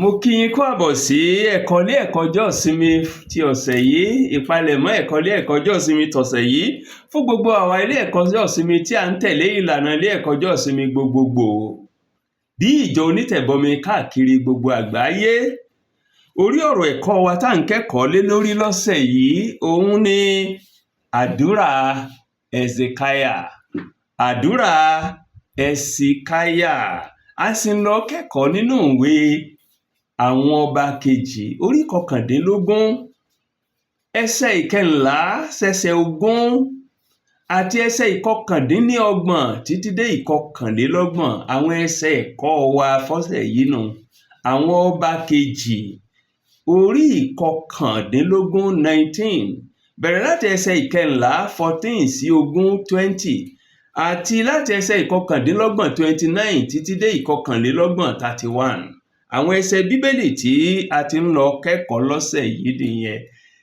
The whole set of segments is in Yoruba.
Mo kí yín kú àbọ̀ sí ẹ̀kọ́ ilé ẹ̀kọ́ ọjọ́ ìsinmi ti ọ̀sẹ̀ yìí, ìpalẹ̀mọ́ ẹ̀kọ́ ilé ẹ̀kọ́ ọjọ́ ìsinmi tọ̀sẹ̀ yìí fún gbogbo àwa ilé ẹ̀kọ́ ọjọ́ ìsinmi tí à ń tẹ̀lé ìlànà ilé ẹ̀kọ́ ọjọ́ ìsinmi gbogbogbò bí ìjọ onítẹ̀bọmi káàkiri gbogbo àgbáyé. Orí ọ̀rọ̀ ẹ̀kọ́ wa tá à ń kẹ́kọ̀ọ́ lé lórí lọ́sẹ̀ yìí, òun ni àdúrà Hesekiah. Àdúrà Hesekiah. A sì ń lọ kẹ́kọ̀ọ́ nínú ìwé Àwọn Ọba Kejì, orí 19, ẹsẹ̀ 14 sẹ́sẹ̀ 20 àti ẹsẹ̀ 29 títí dé 31. Àwọn ẹsẹ̀ ẹ̀kọ́ wa fọ́sẹ̀ yìí nù. Àwọn Ọba Kejì, orí 19, 19, bẹ̀rẹ̀ láti ẹsẹ̀ 14, 14, sí 20, 20, àti láti ẹsẹ̀ 29, 29, títí dé 31, 31. Àwọn ẹsẹ̀ Bíbélì tí a ti ń lọ kẹ́kọ̀ọ́ lọ́sẹ̀ yìí nìyẹn.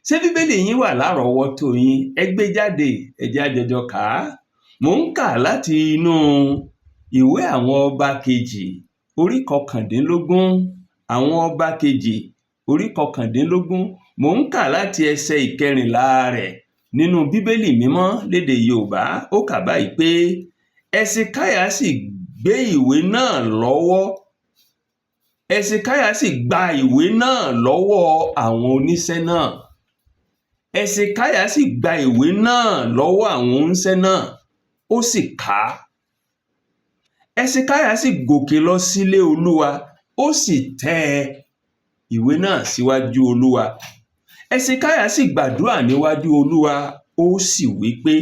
Ṣé Bíbélì yín wà lárọ̀ọ́wọ́tó yín? Ẹ gbé jáde, ẹ jẹ́ á jọjọ kà á. Mò ń kà láti inú ìwé Àwọn Ọba Kejì, orí 19. Àwọn Ọba Kejì, orí 19. Mò ń kà láti ẹsẹ̀ 14 rẹ̀ nínú Bíbélì Mímọ́ lédè Yorùbá. Ó kà báyìí pé, Hesekiah sì gbé ìwé náà lọ́wọ́, Hesekiah sì gba ìwé náà lọ́wọ́ àwọn oníṣẹ́ náà. Hesekiah sì gba ìwé náà lọ́wọ́ àwọn oníṣẹ́ náà, ó sì kà á. Hesekiah sì gòkè lọ sílé Olúwa, ó sì tẹ́ ìwé náà síwájú Olúwa. Hesekiah sì gbàdúrà níwájú Olúwa, ó sì wí pé,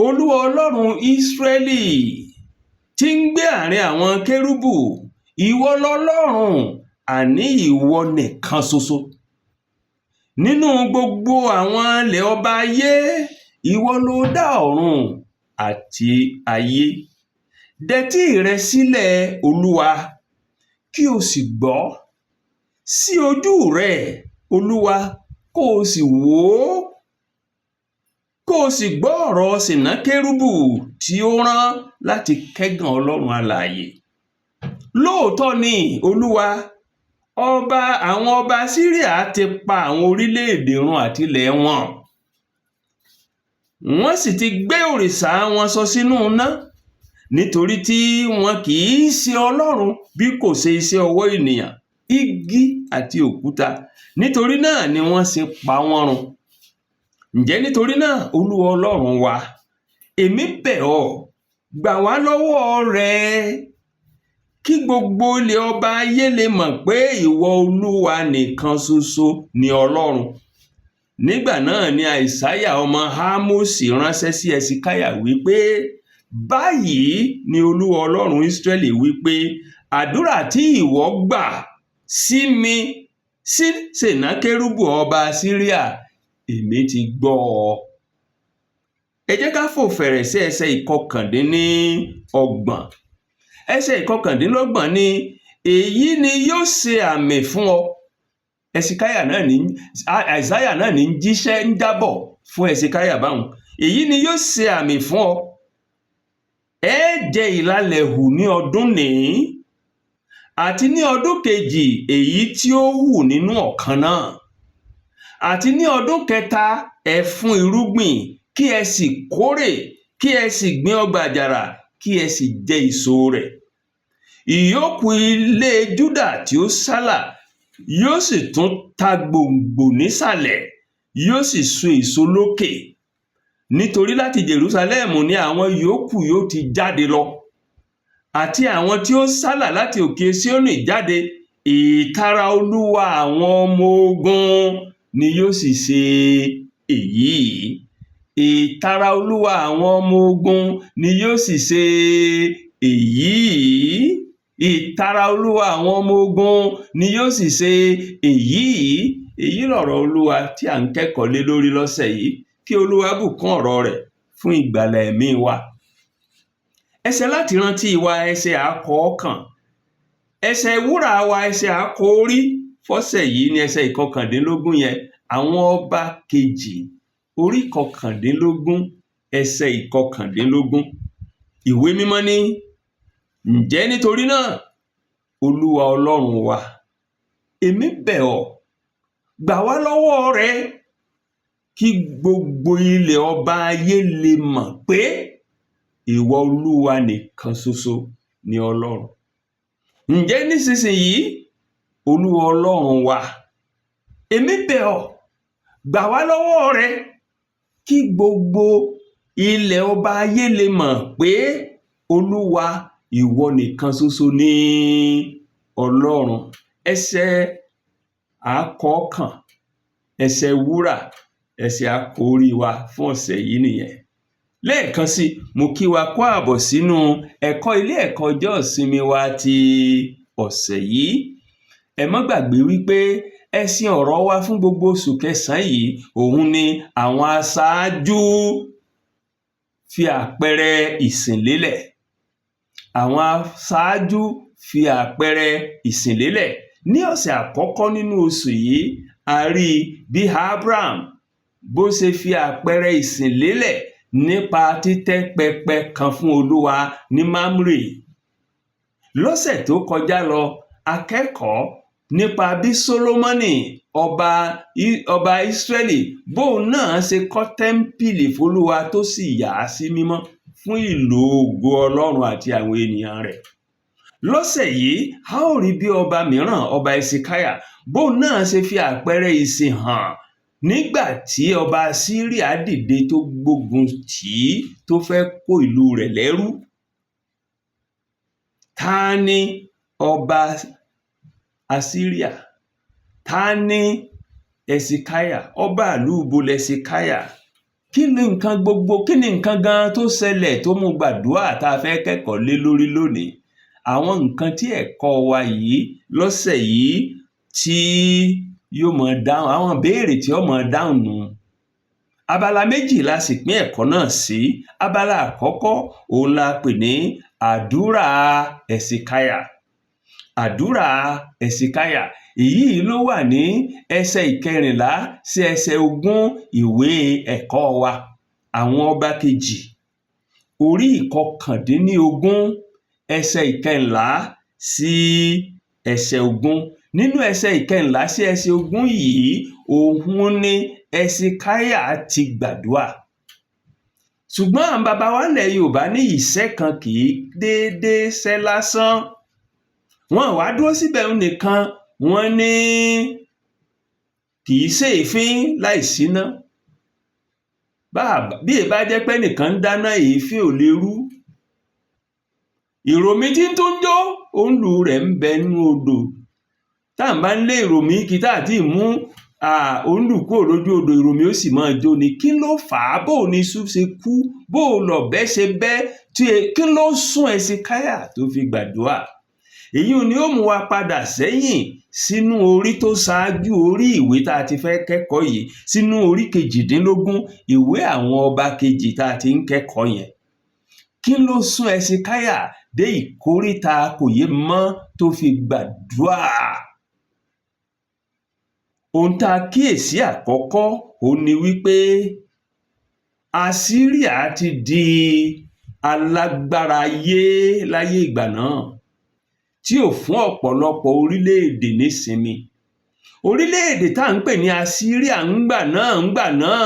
Olúwa Ọlọ́run Ísírẹ́lì tí ń gbé àárín àwọn kérúbù, ìwọ lọlọ́run, àní ìwọ nìkan ṣoṣo. Nínú gbogbo àwọn ilẹ̀ ọba ayé, ìwọ ló dá ọ̀run àti ayé. Dẹtí rẹ sílẹ̀, Olúwa, kí o sì gbọ́. Ṣí ojú rẹ, Olúwa, kó o sì wò ó, kó o sì gbọ́ ọ̀rọ̀ Sẹ̀nákérúbù tí ó rán láti kẹ́gàn Ọlọ́run alààyè. Lóòótọ́ ni, Olúwa, ọba àwọn ọba Síríà ti pa àwọn orílẹ̀-èdè run àti ilẹ̀ wọn. Wọ́n sì ti gbé òrìṣà wọn sọ sínú iná, nítorí tí wọn kì í ṣe Ọlọ́run bí kò ṣe iṣẹ́ ọwọ́ ènìyàn, igi àti òkúta. Nítorí náà ni wọ́n ṣe pa wọ́n run. Ǹjẹ́ nítorí náà, Olúwa Ọlọ́run wa, èmi bẹ̀ ọ́, gbà wá lọ́wọ́ rẹ̀, kí gbogbo ilẹ̀ ọba ayé lè mọ̀ pé ìwọ Olúwa nìkan ṣoṣo ni Ọlọ́run. Nígbà náà ni Àìsáyà ọmọ Ámósì ránṣẹ́ sí Hesekiah wípé, báyìí ni Olúwa Ọlọ́run Ísírẹ́lì wípé, àdúrà tí ìwọ gbà sí mi sí Sẹ̀nákérúbù ọba Síríà, èmi ti gbọ́ ọ. Ẹ jẹ́ ká fò fẹ̀rẹ̀ sí ẹsẹ̀ 29. Ẹsẹ̀ 29 ní, èyí ni yóò ṣe àmì fún ọ. Hesekiah náà ní, Àìsáyà náà ní jíṣẹ́ ń jábọ̀ fún Hesekiah báwọn. Èyí ni yóò ṣe àmì fún ọ. Ẹ jẹ ìlalẹ̀ hù ní ọdún nìí, àti ní ọdún kejì èyí tí ó hù nínú ọ̀kan náà. Àti ní ọdún kẹta ẹ fún irúgbìn, kí ẹ sì kórè, kí ẹ sì gbin ọgbà àjàrà, kí ẹ sì jẹ èso rẹ̀. Ìyókù ilé Júdà tí ó sálà yóò sì tún ta gbòǹgbò nísàlẹ̀, yóò sì so èso lókè. Nítorí láti Jerúsálẹ́mù ni àwọn yòókù yóò ti jáde lọ, àti àwọn tí ó sálà láti òkè Síónì jáde. Ìtara Olúwa àwọn ọmọ ogun ni yóò sì ṣe èyí. Ìtara Olúwa àwọn ọmọ ogun ni yóò sì ṣe èyí. Ìtara Olúwa àwọn ọmọ ogun ni yóò sì ṣe èyí. Èyí lọ̀rọ̀ Olúwa tí à ń kẹ́kọ̀ọ́ lé lórí lọ́sẹ̀ yìí. Kí Olúwa bùkún ọ̀rọ̀ rẹ̀ fún ìgbàlà ẹ̀mí wa. Ẹsẹ̀ láti rántí wa, ẹsẹ̀ àkọ́kàn, ẹsẹ̀ wúrà wa, ẹsẹ̀ àkórí fọ́sẹ̀ yìí ní ẹsẹ̀ 19 yẹn. Àwọn Ọba Kejì, orí 19, ẹsẹ̀ 19. Ìwé Mímọ́ ní, ǹjẹ́ nítorí náà, Olúwa Ọlọ́run wa, Èmi bẹ̀ ọ́, gbà wá lọ́wọ́ rẹ̀, kí gbogbo ilẹ̀ ọba ayé lè mọ̀ pé ìwọ Olúwa nìkan ṣoṣo ni Ọlọ́run. Ǹjẹ́ nísinsìnyí, Olúwa Ọlọ́run wa, èmi bẹ̀ ọ́, gbà wá lọ́wọ́ rẹ̀, kí gbogbo ilẹ̀ ọba ayé lè mọ̀ pé Olúwa, ìwọ nìkan ṣoṣo ni Ọlọ́run. Ẹsẹ̀ àkọ́kàn, ẹsẹ̀ wúrà, ẹsẹ̀ àkórí wa fún ọ̀sẹ̀ yìí nìyẹn. Lẹ́ẹ̀kan sí, mo kí wa kú àbọ̀ sínú ẹ̀kọ́ ilé ẹ̀kọ́ ọjọ́ ìsinmi wa ti ọ̀sẹ̀ yìí. Ẹ má gbàgbé wípé ẹṣin ọ̀rọ̀ wa fún gbogbo oṣù kẹsàn-án yìí, òun ni àwọn aṣáájú fi àpẹẹrẹ ìsìn lélẹ̀. Àwọn aṣáájú fi àpẹẹrẹ ìsìn lélẹ̀. Ní ọ̀sẹ̀ àkọ́kọ́ nínú oṣù yìí, a rí bí Abraham bó ṣe fi àpẹẹrẹ ìsìn lélẹ̀ nípa títẹ́ pẹpẹ kan fún Olúwa ní Mamre. Lọ́sẹ̀ tó kọjá lọ, a kẹ́kọ̀ọ́ nípa bí Sólómọ́nì, ọba Ísírẹ́lì, bóun náà ṣe kọ́ tẹ́ḿpìlì f'Olúwa tó sì yà á sí mímọ́ fún ìlò ògo Ọlọ́run àti àwọn ènìyàn rẹ̀. Lọ́sẹ̀ yìí, a ó rí bí ọba mìíràn, ọba Hesekiah, bóun náà ṣe fi àpẹẹrẹ ìsìn hàn nígbà tí ọba Síríà dìde tó gbógun tì í, tó fẹ́ kó ìlú rẹ̀ lẹ́rú. Ta ni ọba Asíríà? Ta ni Hesekiah? Ọba ìlú ibo l'Hesekiah? Kí ni nǹkan gbogbo, kí ni nǹkan gan tó ṣẹlẹ̀ tó mú gbàdúrà tá a fẹ́ kẹ́kọ̀ọ́ lé lórí lónìí? Àwọn nǹkan tí ẹ̀kọ́ wa yìí lọ́sẹ̀ yìí tí yóò máa dáhùn, àwọn ìbéèrè tí ó máa dáhùn nù. Abala méjì la sì pín ẹ̀kọ́ náà sí. Abala àkọ́kọ́, òun la pè ní àdúrà Hesekiah. Àdúrà Hesekiah. Èyí ló wà ní ẹsẹ̀ 14 sí ẹsẹ̀ 20 ìwé ẹ̀kọ́ wa. Àwọn Ọba Kejì, orí 19, ẹsẹ̀ 14 sí ẹsẹ̀ 20. Nínú ẹsẹ̀ 14 sí ẹsẹ̀ 20 yìí, òun ni Hesekiah ti gbàdúrà. Ṣùgbọ́n àwọn baba wa nílẹ̀ Yorùbá ní ìṣẹ́ kan kì í déédéé ṣẹ́ lásán. Wọ́n wá dúró síbẹ̀ nìkan, wọ́n ní kì í ṣèéfín láì síná. Bí è bá jẹ́ pé ẹnìkan ń dáná, èéfín ò lè rú. Ìròmí tí ń tún jó, òǹlù rẹ̀ ń bẹ nínú odò. Tá à ń bá ń lé ìròmí kí tá à tí mú òǹlù kúrò lójú odò, ìròmí ó sì máa jó ni. Kí ló fà á? Bó ni iṣu ṣe kú? Bó lọ̀bẹ ṣe bẹ́? Kí ló sún Hesekiah tó fi gbàdúrà? Èyí ni ó mú wa padà sẹ́yìn sínú orí tó ṣáájú orí ìwé tá a ti fẹ́ kẹ́kọ̀ọ́ yìí, sínú orí 18 ìwé Àwọn Ọba Kejì tá a ti ń kẹ́kọ̀ọ́ yẹn. Kí ló sún Hesekiah dé ìkóríta kò yé mọ́ tó fi gbàdúrà? Ohun tá a kíyèsí àkọ́kọ́, òun ni wípé Asíríà ti di alágbára ayé láyé ìgbà náà, tí ò fún ọ̀pọ̀lọpọ̀ orílẹ̀-èdè nísinmi. Orílẹ̀-èdè tá à ń pè ní Asíríà ńgbà náà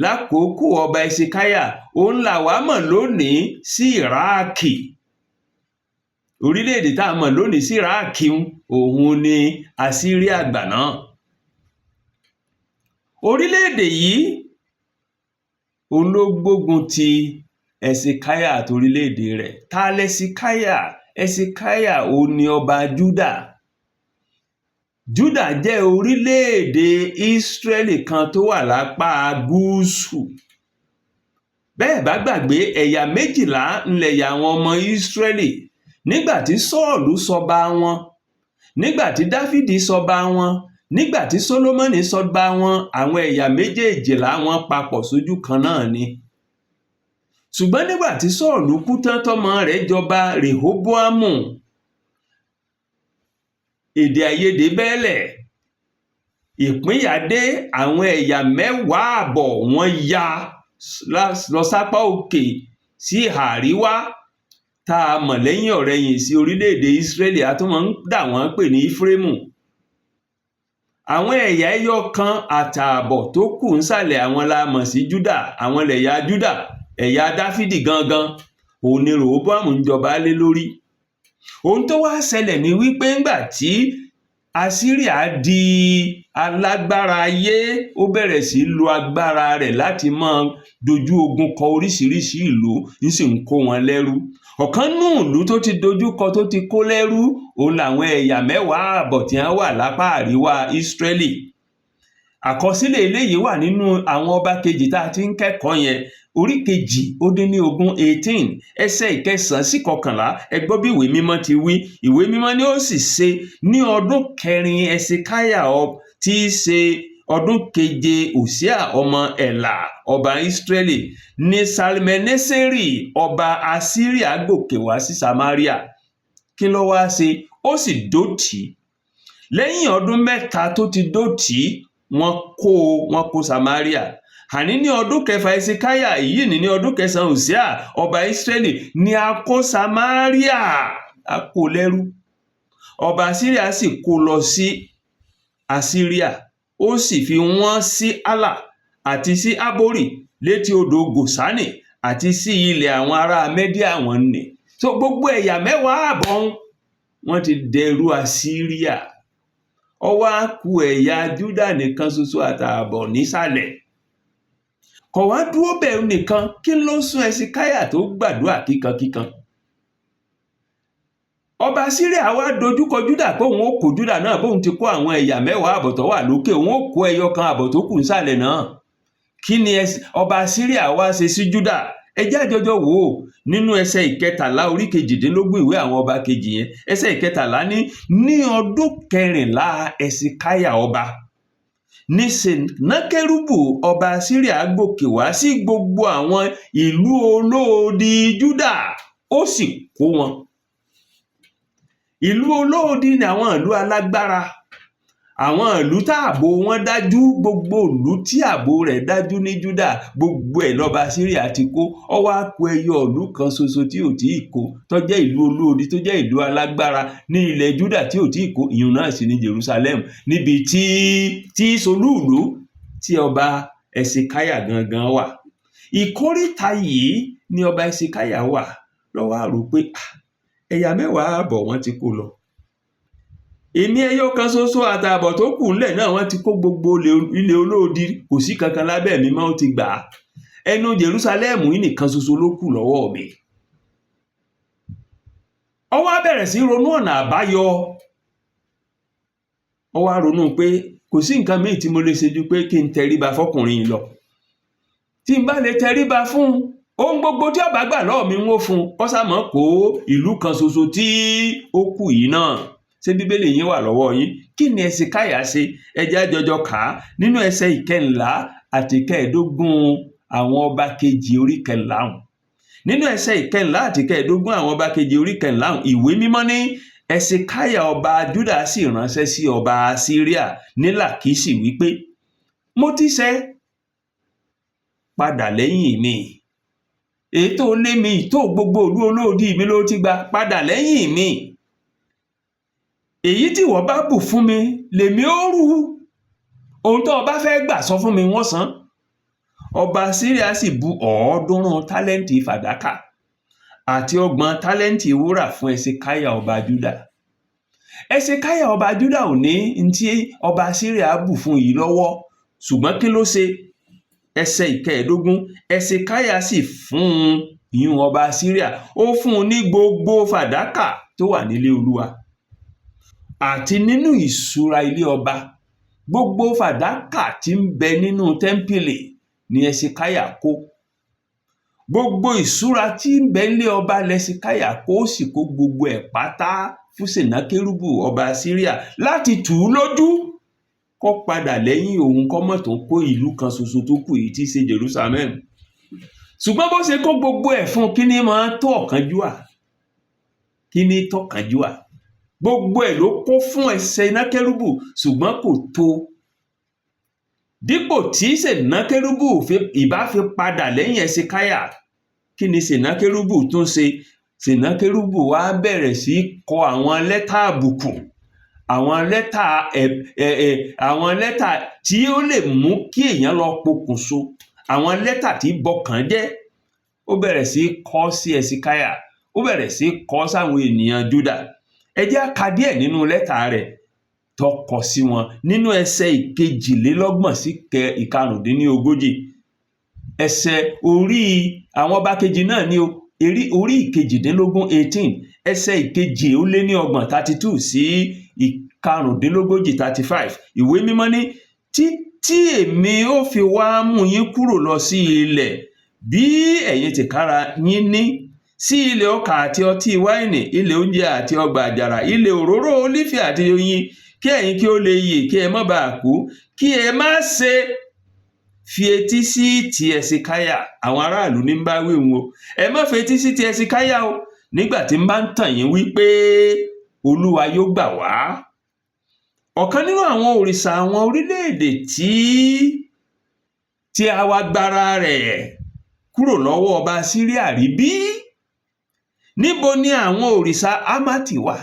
lákòókò ọba Hesekiah, òun làwa mọ̀ lónìí sí Ìráàkì. Orílẹ̀-èdè tá a mọ̀ lónìí sí Ìráàkì, òun ni Asíríà gbà náà. Orílẹ̀-èdè yìí, òun ló gbógun ti Hesekiah àti orílẹ̀-èdè rẹ̀. Ta l'Hesekiah? Hesekiah, òun ni ọba Júdà. Júdà jẹ́ orílẹ̀-èdè Ísírẹ́lì kan tó wà lápá gúúsù. Bẹ́ẹ̀ bá gbàgbé, ẹ̀yà 12 ńlẹ̀yà àwọn ọmọ Ísírẹ́lì. Nígbà tí Sọ́ọ̀lù sọba wọn, nígbà tí Dáfídì sọba wọn, nígbà tí Sólómọ́nì sọba wọn, àwọn ẹ̀yà méjèèjìlá wọn papọ̀ sójú kan náà ni. Ṣùgbọ́n nígbà tí Sọ́ọ̀lù kú tán, tọ́mọ rẹ̀ jọba, Rèhóbóámù, èdè àìyedè bẹ́lẹ̀, ìpínyà dé. Àwọn ẹ̀yà 10.5 wọ́n ya lọ sápá òkè sí ìhà àríwá, tá a mọ̀ lẹ́yìn ọ̀rẹyìn sí orílẹ̀-èdè Ísírẹ́lì, a tún máa ń dà wọ́n pè ní Éfrémù. Àwọn ẹ̀yà ẹyọ kan àtààbọ̀ tó kù nsàlẹ̀, àwọn la mọ̀ sí Júdà. Àwọn lẹ̀yà Júdà, ẹ̀yà Dáfídì gangan, òun ni Rèhóbóámù ń jọba lé lórí. Ohun tó wá ṣẹlẹ̀ ni wípé ńgbà tí Asíríà di alágbára ayé, ó bẹ̀rẹ̀ sí lo agbára rẹ̀ láti máa dojú ogun kọ oríṣiríṣi ìlú, ń sì ń kó wọn lẹ́rú. Ọ̀kan nínú ìlú tó ti dojú kọ, tó ti kó lẹ́rú, òun làwọn ẹ̀yà 10.5 tí wọ́n wà lápá àríwá Ísírẹ́lì. Àkọsílẹ̀ eléyìí wà nínú Àwọn Ọba Kejì tá a ti ń kẹ́kọ̀ọ́ yẹn, orí 22, 18, ẹsẹ̀ 9 sí 11. Ẹ gbọ́ bí ìwé mímọ́ ti wí. Ìwé mímọ́ ni, ó sì ṣe ní ọdún kẹrin Ẹsikáyà, tí í ṣe ọdún keje Hòṣíà ọmọ Ẹ̀là, ọba Ísírẹ́lì, ní Salmaneseri ọba Asiria gòkè wá sí Samaria. Kí ló wá ṣe? Ó sì dó tì í. Lẹ́yìn ọdún 3 tó ti dó tì í, wọ́n kó Samaria. Àní ní ọdún kẹfà Ẹsikáyà, èyí ní ọdún kẹsàn-án Hòṣíà ọba Ísírẹ́lì, ní a kó Samaria, a kó lẹ́rú. Ọba Asiria sì kó lọ sí Asiria, ó sì fi wọ́n sí Hálà àti sí Hábórì létí odò Gòsánì àti sí ilẹ̀ àwọn ará Mẹ́díà wọn nì. So gbogbo ẹ̀yà 10.5 wọ́n ti dẹrú Asíríà. Ó wá kù ẹ̀yà Júdà nìkan ṣoṣo àtààbọ̀ nísàlẹ̀. Kò wá dúró bẹ́ẹ̀ nìkan. Kí ló sún Ẹsikáyà tó gbàdúrà kíkankíkan? Ọba Síríà wá dojúkọ Júdà pé òun ó kó Júdà náà. Bóun ti kó àwọn ẹ̀yà 10.5 tó wà lókè, òun ó kó ẹyọ kan àbọ̀ tó kù nísàlẹ̀ náà. Kí ni ọba Síríà wá ṣe sí Júdà? Ẹ jẹ́ á jọjọ wò ó nínú ẹsẹ̀ 13 orí 18 ìwé Àwọn Ọba Kejì yẹn. Ẹsẹ̀ 13 ní, ní ọdún 14 Ẹsikáyà ọba, ní Sènákérúbù ọba Síríà gòkè wá sí gbogbo àwọn ìlú olóodi Júdà, ó sì kó wọn. Ìlú olóodi ni àwọn ìlú alágbára, àwọn ìlú táàbò wọn dájú. Gbogbo ìlú tí ààbò rẹ̀ dájú ní Júdà, gbogbo ẹ̀ lọ́ba Síríà ti kó. Ó wá kù ẹyọ ìlú kan ṣoṣo tí ò tí ì kó, tó jẹ́ ìlú olóodi, tó jẹ́ ìlú alágbára ní ilẹ̀ Júdà, tí ò tí ì kó. Ìyún náà sì ní Jerusalem, níbi tí solúùlú tí ọba Ẹsikáyà gangan wà. Ìkóríta yìí ni ọba Ẹsikáyà wà lọ́wọ́ àrò pé ẹ̀yà 10.5 wọ́n ti kó lọ, èmi ẹyọ kan ṣoṣo àtààbọ̀ tó kù ńlẹ̀ náà, wọ́n ti kó gbogbo ilẹ̀ olóodi, kò sí kankan lábẹ́ mi mọ́, ó ti gbà á. Ẹnu Jerusalem yìí nìkan ṣoṣo ló kù lọ́wọ́ mi. Ó wá bẹ̀rẹ̀ sí ronú ọ̀nà àbáyọ. Ó wá ronú pé kò sí nǹkan míì tí mo lè ṣe ju pé kí n tẹríba fọkùnrin yìí lọ. Tí n bá lè tẹríba fún un, ohun gbogbo tí ó bá gbà lọ́wọ́ mi ń ó fún un, kó sá mọ́ kó ìlú kan ṣoṣo tí ó kù yìí náà. Ṣé Bíbélì yín wà lọ́wọ́ yín? Kí ni Ẹsikáyà ṣe? Ẹ jẹ́ á jọjọ kà á nínú ẹsẹ̀ 14 àti 15 Àwọn Ọba Kejì orí 14 ọ̀hún. Nínú ẹsẹ̀ 14 àti 15 Àwọn Ọba Kejì orí 14 ọ̀hún, ìwé mímọ́ ní, Ẹsikáyà ọba Júdà sì ránṣẹ́ sí ọba Síríà ní Làkíṣì wípé, mo ti ṣẹ̀, padà lẹ́yìn mi. Èyí tó lé mi tó, gbogbo ìlú olódi mi ló ti gbà, padà lẹ́yìn mi. Èyí tí ìwọ bá bù fún mi lèmi ó rú. Ohun tó o bá fẹ́ gbà, sọ fún mi, wọ́n san. Ọba Síríà sì bu 300 tálẹ́ǹtì fàdákà àti 30 tálẹ́ǹtì wúrà fún Ẹsikáyà ọba Júdà. Ẹsikáyà ọba Júdà ò ní ntí ọba Síríà bù fún yìí lọ́wọ́, ṣùgbọ́n kí ló ṣe? Ẹsẹ̀ 15, Ẹsikáyà sì fún un, ìyún ọba Síríà, ó fún un ní gbogbo fàdákà tó wà nílé Olúwa àti nínú ìṣúra ilé ọba. Gbogbo fàdákà tí ń bẹ nínú tẹ́ḿpìlì ni Ẹsikáyà kó. Gbogbo ìṣúra tí ń bẹ nílé ọba lẹsikáyà kó. Ó sì kó gbogbo ẹ̀ pátá fún Sènákérúbù ọba Síríà láti tù ú lójú kó padà lẹ́yìn òun, kó mọ̀ tó kó ìlú kan ṣoṣo tó kù yìí, tí í ṣe Jerusalem. Ṣùgbọ́n bó ṣe kó gbogbo ẹ̀ fún, kí ni máa tó ọ̀kánjúà? Kí ni tọ̀kánjúà? Gbogbo ẹ̀ ló kó fún Sẹnákérúbù, ṣùgbọ́n kò tó. Dípò tí Sẹnákérúbù ìbá fi padà lẹ́yìn Ẹsikáyà, kí ni Sẹnákérúbù tún ṣe? Sẹnákérúbù wá bẹ̀rẹ̀ sí í kọ àwọn lẹ́tà àbùkù. Àwọn lẹ́tà ẹ̀ ẹ̀ àwọn lẹ́tà tí ó lè mú kí èèyàn lọ pokùnso, àwọn lẹ́tà tí bọkàn jẹ́, ó bẹ̀rẹ̀ sí í kọ sí Ẹsikáyà, ó bẹ̀rẹ̀ sí í kọ sáwọn ènìyàn Júdà. Ẹ jẹ́ á ka díẹ̀ nínú lẹ́tà rẹ̀ tó kọ sí wọn nínú ẹsẹ̀ 22 sí 35. Ẹsẹ̀ orí Àwọn Ọba Kejì náà ní o, orí 18, 18, ẹsẹ̀ 32, 32, sí 35, 35. Ìwé Mímọ́ ní, "Títí èmi ó fi wá mú yín kúrò lọ sí ilẹ̀ bí ẹ̀yin tìkára yín ní, sí ilẹ̀ ọkà àti ọtí wáìnì, ilẹ̀ oúnjẹ àti ọgbà àjàrà, ilẹ̀ òróró ólífì àti oyin, kí ẹ̀yin kí ó lè yè, kí ẹ má baà kú. Kí ẹ má ṣe fi etí sí ti Ẹsikáyà." Àwọn aráàlú ní ń bá wí òun o. Ẹ má fetí sí ti Ẹsikáyà o nígbà tí ń bá ń tàn yín wípé Olúwa yóò gbà wá. Ọ̀kan nínú àwọn òrìṣà àwọn orílẹ̀-èdè tí a wá gbára rẹ̀ kúrò lọ́wọ́ ọba Síríà rí bí? Níbo ni àwọn òrìṣà Hámátì wà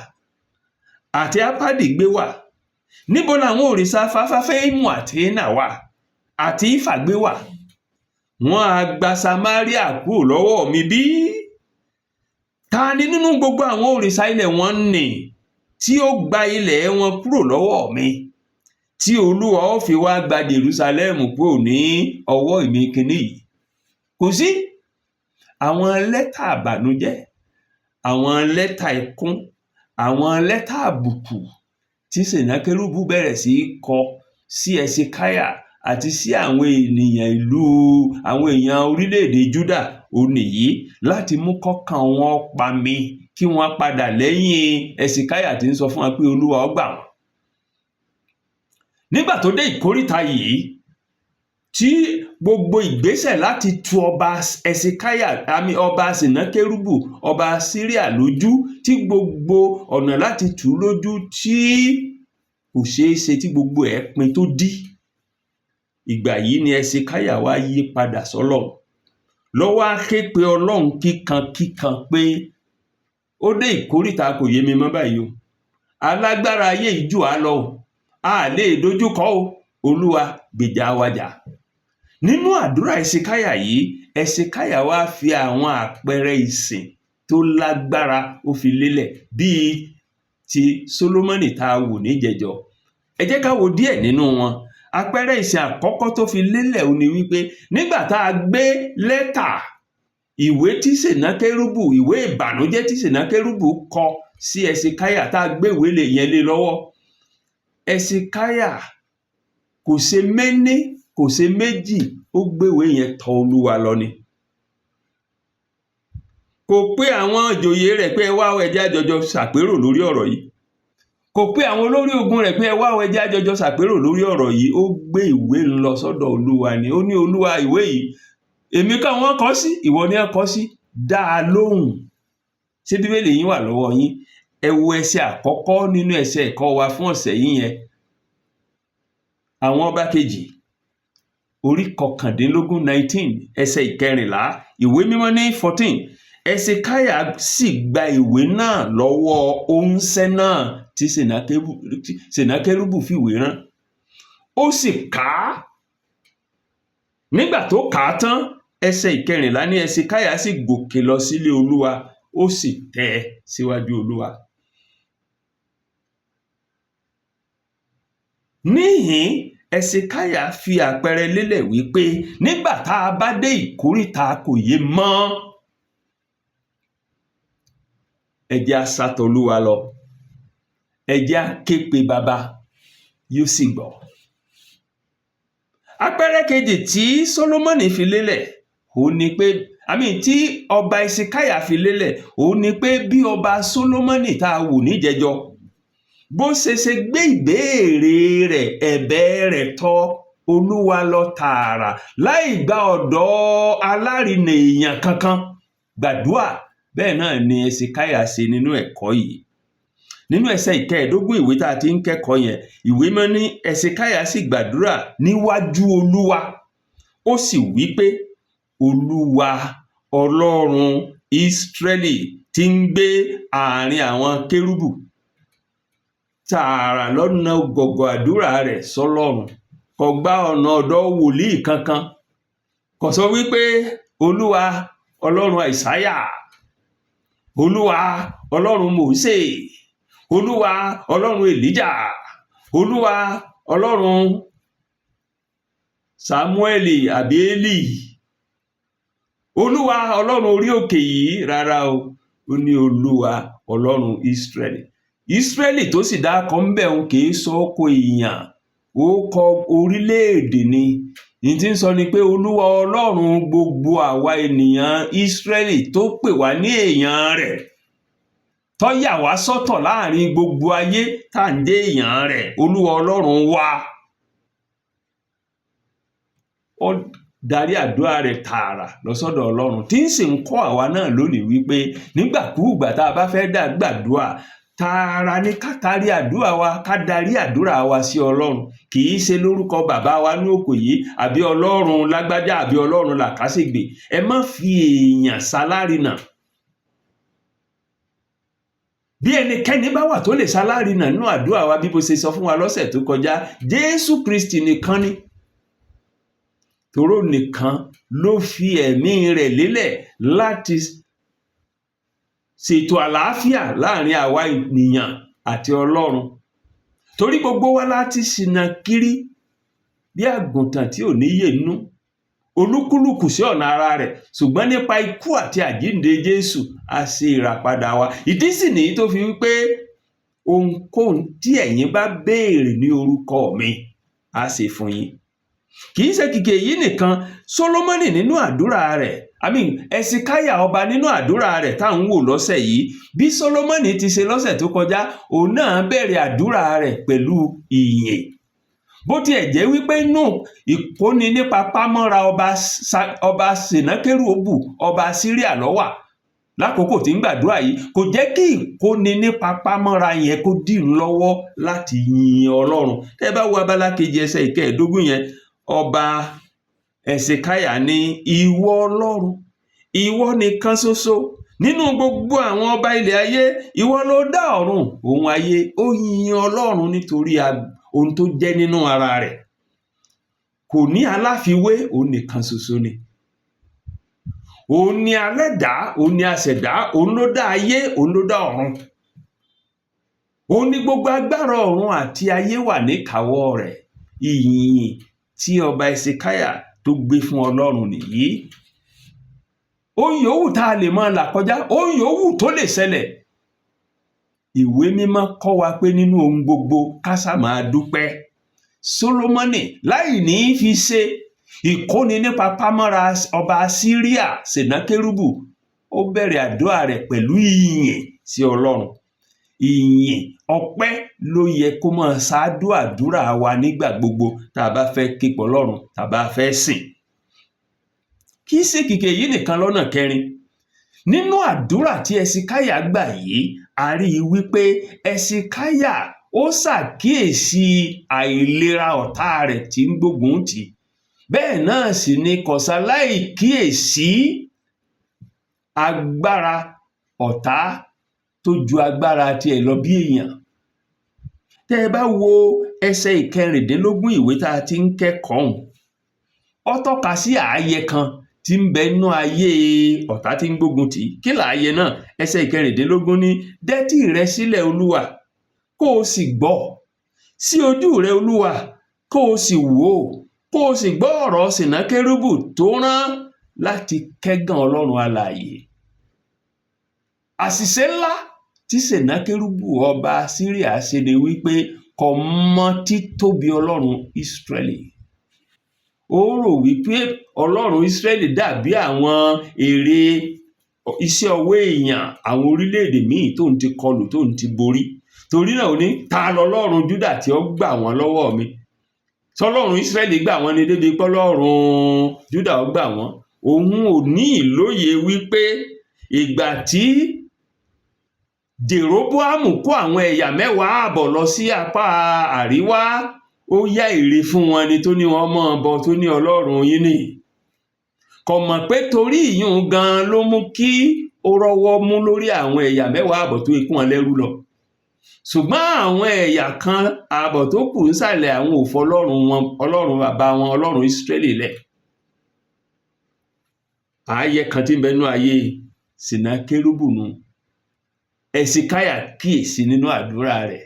àti Ápádì gbé wà? Níbo làwọn òrìṣà Fáfáféìmù àti Hénà wà àti Ífà gbé wà? Wọ́n á gba Samaria kúrò lọ́wọ́ mi bí? Ta ni nínú gbogbo àwọn òrìṣà ilẹ̀ wọn nì tí ó gba ilẹ̀ wọn kúrò lọ́wọ́ mi, tí Olúwa ó fi wá gba Jerúsálẹ́mù kúrò ní ọwọ́ èmi kinní yìí? Kò sí. Àwọn lẹ́tà àbànújẹ́, àwọn lẹ́tà ẹkún, àwọn lẹ́tà àbùkù tí Sènákérúbù bẹ̀rẹ̀ sí í kọ sí Ẹsikáyà àti sí àwọn ènìyàn ìlú, àwọn èèyàn orílẹ̀-èdè Júdà, òun nìyí, láti mú kọ́kàn wọn pami, kí wọ́n padà lẹ́yìn Ẹsikáyà tí ń sọ fún wọn pé Olúwa ó gbà wọ́n. Nígbà tó dé ìkóríta yìí, tí gbogbo ìgbésẹ̀ láti tu ọba Ẹsikáyà àmì ọba Sènákérúbù, ọba Síríà lójú, tí gbogbo ọ̀nà láti tù ú lójú tí kò ṣeé ṣe, tí gbogbo ẹ̀ pin tó dí, ìgbà yìí ni Ẹsikáyà wá yí padà sọ́lọ́run, ló wá ké pe Ọlọ́run kíkan kíkan pé ó dé ìkóríta, kò yé mi mọ́ báyìí o, alágbára ayé yìí jù á lọ o, a lè dojúkọ o, Olúwa gbèjà wa jà. Nínú àdúrà Ẹsikáyà yìí, Ẹsikáyà wá fi àwọn àpẹẹrẹ ìsìn tó lágbára, ó fi lélẹ̀ bíi ti Sólómọ́nì tá a wò níjẹjọ. Ẹ jẹ́ ká wo díẹ̀ nínú wọn. Àpẹẹrẹ ìsìn àkọ́kọ́ tó fi lélẹ̀ ó ní wípé nígbà tá a gbé lẹ́tà, ìwé tí Sènákérúbù, ìwé ìbànújẹ́ tí Sènákérúbù kọ sí Ẹsikáyà, tá a gbé ìwé yẹn lé lọ́wọ́, Ẹsikáyà kò ṣe méní, kò ṣe méjì, ó gbéwèé yẹn tọ̀ Olúwa lọ ni. Kò pé àwọn ìjòyè rẹ̀ pé ẹ wá, ẹ jẹ́ á jọjọ ṣàpérò lórí ọ̀rọ̀ yìí. Kò pé àwọn olórí ogun rẹ̀ pé ẹ wá, ẹ jẹ́ á jọjọ ṣàpérò lórí ọ̀rọ̀ yìí. Ó gbé ìwé ń lọ sọ́dọ̀ Olúwa ni. Ó ní, "Olúwa, ìwé yìí, èmi kọ́ wọ́n kọ sí, ìwọ ni wọ́n kọ sí, dá a lóhùn." Ṣé Bíbélì yín wà lọ́wọ́ yín? Ẹ wo ẹsẹ̀ àkọ́kọ́ nínú ẹsẹ̀ ẹ̀kọ́ wa fún ọ̀sẹ̀ yìí yẹn, Àwọn Ọba Kejì, orí 19, 19, ẹsẹ̀ 14. Ìwé Mímọ́ ní, 14, "Ẹsikáyà sì gba ìwé náà lọ́wọ́ oníṣẹ́ náà tí Sènákérúbù fìwé rán, ó sì kà á. Nígbà tó kà á tán," ẹsẹ̀ 14 ní, "Ẹsikáyà sì gòkè lọ sílé Olúwa, ó sì tẹ́ síwájú Olúwa." Níhìn-ín, Ẹsikáyà fi àpẹẹrẹ lélẹ̀ wípé nígbà tá a bá dé ìkóríta kò yé mọ́, ẹ jẹ́ á sá tọ Olúwa lọ, ẹ jẹ́ á ké pe Baba, yóò sì gbọ́. Àpẹẹrẹ kejì tí Sólómọ́nì fi lélẹ̀ òun ni pé, àmì tí ọba Ẹsikáyà fi lélẹ̀ òun ni pé bí ọba Sólómọ́nì tá a wò níjẹjọ bó ṣe ṣe gbé ìbéèrè rẹ̀, ẹ̀bẹ̀ rẹ̀ tọ̀ Olúwa lọ tààrà láì gba ọ̀dọ̀ alárinà èèyàn kankan gbàdúà, bẹ́ẹ̀ náà ni Ẹsikáyà ṣe nínú ẹ̀kọ́ yìí. Nínú ẹsẹ̀ 15 ìwé tá a ti ń kẹ́kọ̀ọ́ yẹn, Ìwé Mímọ́ ní, "Ẹsikáyà sì gbàdúrà níwájú Olúwa, ó sì wí pé, Olúwa Ọlọ́run Ísírẹ́lì tí ń gbé àárín àwọn kérúbù, Tààrà lọ́nà gọ̀gọ̀ àdúrà rẹ̀ sọ́lọ́run. Kò gba ọ̀nà ọ̀dọ̀ wòlíì kankan. Kò sọ wípé Olúwa Ọlọ́run Àìsáyà, Olúwa Ọlọ́run Mósè, Olúwa Ọlọ́run Èlíjà, Olúwa Ọlọ́run Sámúẹ́lì àbí Élì, Olúwa Ọlọ́run orí òkè yìí. Rárá o, ó ní Olúwa Ọlọ́run Ísírẹ́lì. Ísírẹ́lì tó sì dákọ̀ ń bẹ̀ òun kìí sọ ọkọ̀ èèyàn, ó kọ orílẹ̀-èdè ni. Ní tí ń sọ ni pé Olúwa Ọlọ́run gbogbo àwa ènìyàn Ísírẹ́lì tó pè wá ní èèyàn rẹ̀, tó yà wá sọ́tọ̀ láàrin gbogbo ayé tá à ń jẹ́ èèyàn rẹ̀, Olúwa Ọlọ́run wa. Ó darí àdúrà rẹ̀ tààrà lọ sọ́dọ̀ Ọlọ́run, tí ń sì ń kọ́ àwa náà lónìí wípé nígbàkúùgbà tá a bá fẹ́ dá gbàdúrà, tààrà ni ká tarí àdúrà wa, ká darí àdúrà wa sí Ọlọ́run. Kì í ṣe lórúkọ bàbá wa ní òkò yìí, àbí Ọlọ́run lágbájá, àbí Ọlọ́run làkàṣègbè. Ẹ má fi èèyàn ṣalárinà. Bí ẹnikẹ́ni bá wà tó lè ṣalárinà nínú àdúrà wa, bí mo ṣe sọ fún wa lọ́sẹ̀ tó kọjá, Jésù Kristi nìkan ni. Toró nìkan ló fi ẹ̀mí rẹ̀ lélẹ̀ láti ṣètò àlàáfíà láàrin àwa ènìyàn àti Ọlọ́run. Torí gbogbo wa láti ṣìnà kiri bí àgùntàn tí ò níyè nínú, olúkúlùkù sí ọ̀nà ara rẹ̀, ṣùgbọ́n nípa ikú àti àjíǹde Jésù a ṣe ìràpadà wa. Ìdí sì nìyí tó fi wípé ohunkóhun tí ẹ̀yin bá béèrè ní orúkọ mi, a ṣe fún yín. Kì í ṣe kìkì èyí nìkan. Sólómọ́nì nínú àdúrà rẹ̀, I mean Ẹsikáyà ọba nínú àdúrà rẹ̀ tá à ń wò lọ́sẹ̀ yìí, bí Sólómọ́nì ti ṣe lọ́sẹ̀ tó kọjá, òun náà bẹ̀rẹ̀ àdúrà rẹ̀ pẹ̀lú ìyìn. Bó tiẹ̀ jẹ́ wípé inú ìkóni nípa pámọ́ra ọba Sènákérúbù ọba Síríà ló wà lákòókò tí ń gbàdúrà yìí, kò jẹ́ kí ìkóni nípa pámọ́ra yẹn kó dì ń lọ́wọ́ láti yin Ọlọ́run. Tẹ́ bá wo abala kejì ẹsẹ̀ 15 yẹn, ọba Ẹsikáyà ní ìwọ Ọlọ́run, ìwọ nìkan ṣoṣo nínú gbogbo àwọn ọba ilẹ̀ ayé, ìwọ ló dá ọ̀run òun ayé. Ó yin Ọlọ́run nítorí ohun tó jẹ́ nínú ara rẹ̀. Kò ní aláfiwé, òun nìkan ṣoṣo ni. Òun ni alẹ́dàá, òun ni aṣẹ̀dá, òun ló dá ayé, òun ló dá ọ̀run. Òun ni gbogbo agbára ọ̀run àti ayé wà níkàáwọ́ rẹ̀. Ìyìn tí ọba Ẹsikáyà tó gbé fún Ọlọ́run nìyí. Ohun yòówù tá a lè máa là kọjá, ohun yòówù tó lè ṣẹlẹ̀, ìwé mímọ́ kọ́ wa pé nínú ohun gbogbo ká sá máa dúpẹ́. Sólómọ́nì láì ní í fi ṣe ìkóni nípa pámọ́ra ọba Síríà Sènákérúbù, ó bẹ̀rẹ̀ àdúrà rẹ̀ pẹ̀lú ìyìn sí Ọlọ́run. Ìyìn ọpẹ́ ló yẹ kó máa ṣáájú àdúrà wa nígbà gbogbo tá a bá fẹ́ képọ̀ Ọlọ́run, tá a bá fẹ́ sìn. Kì í ṣe kìkì èyí nìkan. Lọ́nà kẹrin nínú àdúrà tí Ẹsikáyà gbà yìí, a rí i wípé Ẹsikáyà ó ṣàkíyèsí àìlera ọ̀tá rẹ̀ tí ń gbógun tì í. Bẹ́ẹ̀ náà sì ni kò ṣaláì kíyèsí agbára ọ̀tá tó ju agbára tiẹ̀ lọ bí èèyàn. Tẹ́ ẹ bá wo ẹsẹ̀ 16 ìwé tá a ti ń kẹ́kọ̀ọ́ ọ̀hún, ó tọ́ka sí ààyè kan tí ń bẹ nínú ayé ọ̀tá tí ń gbógun tì í. Kí lààyè náà? Ẹsẹ̀ 16 ní, dẹ́tí rẹ sílẹ̀ Olúwa, kó o sì gbọ́; sí ojú rẹ Olúwa, kó o sì wò ó, kó o sì gbọ́ ọ̀rọ̀ Sènákérúbù tó rán láti kẹ́gàn Ọlọ́run alààyè. Àṣìṣe ńlá tí Sènákérúbù ọba Síríà ṣe ni wípé kò mọ títóbi Ọlọ́run Ísírẹ́lì. Ó rò wípé Ọlọ́run Ísírẹ́lì dàbí àwọn ère iṣẹ́ ọwọ́ èèyàn àwọn orílẹ̀-èdè míì tóun ti kọlù, tóun ti borí. Torí náà ó ní, ta lọlọ́run Júdà tí ó gbà wọ́n lọ́wọ́ mi? Sọlọ́run Ísírẹ́lì gbà wọ́n ni débi pé Ọlọ́run Júdà ó gbà wọ́n? Òun ò ní ìlóye wípé ìgbà tí Jèróbóámù kó àwọn ẹ̀yà 10.5 lọ sí apá àríwá, ó yá ère fún wọn ni, tó ní wọn máa bọ, tó ní Ọlọ́run yín nìyí. Kò mọ̀ pé torí ìyún gan ló mú kí ó rọ́wọ́ mú lórí àwọn ẹ̀yà 10.5 tó ikú wọn lẹ́rú lọ. Ṣùgbọ́n àwọn ẹ̀yà kan ààbọ̀ tó kù nísàlẹ̀, àwọn ò fọlọ́run wọn, Ọlọ́run bàbá wọn, Ọlọ́run Ísírẹ́lì lẹ̀. Ààyè kan tí ń bẹ nínú ayé Sẹ̀nákérúbù nu. Ẹ̀sìkáyà kíyèsí nínú àdúrà rẹ̀.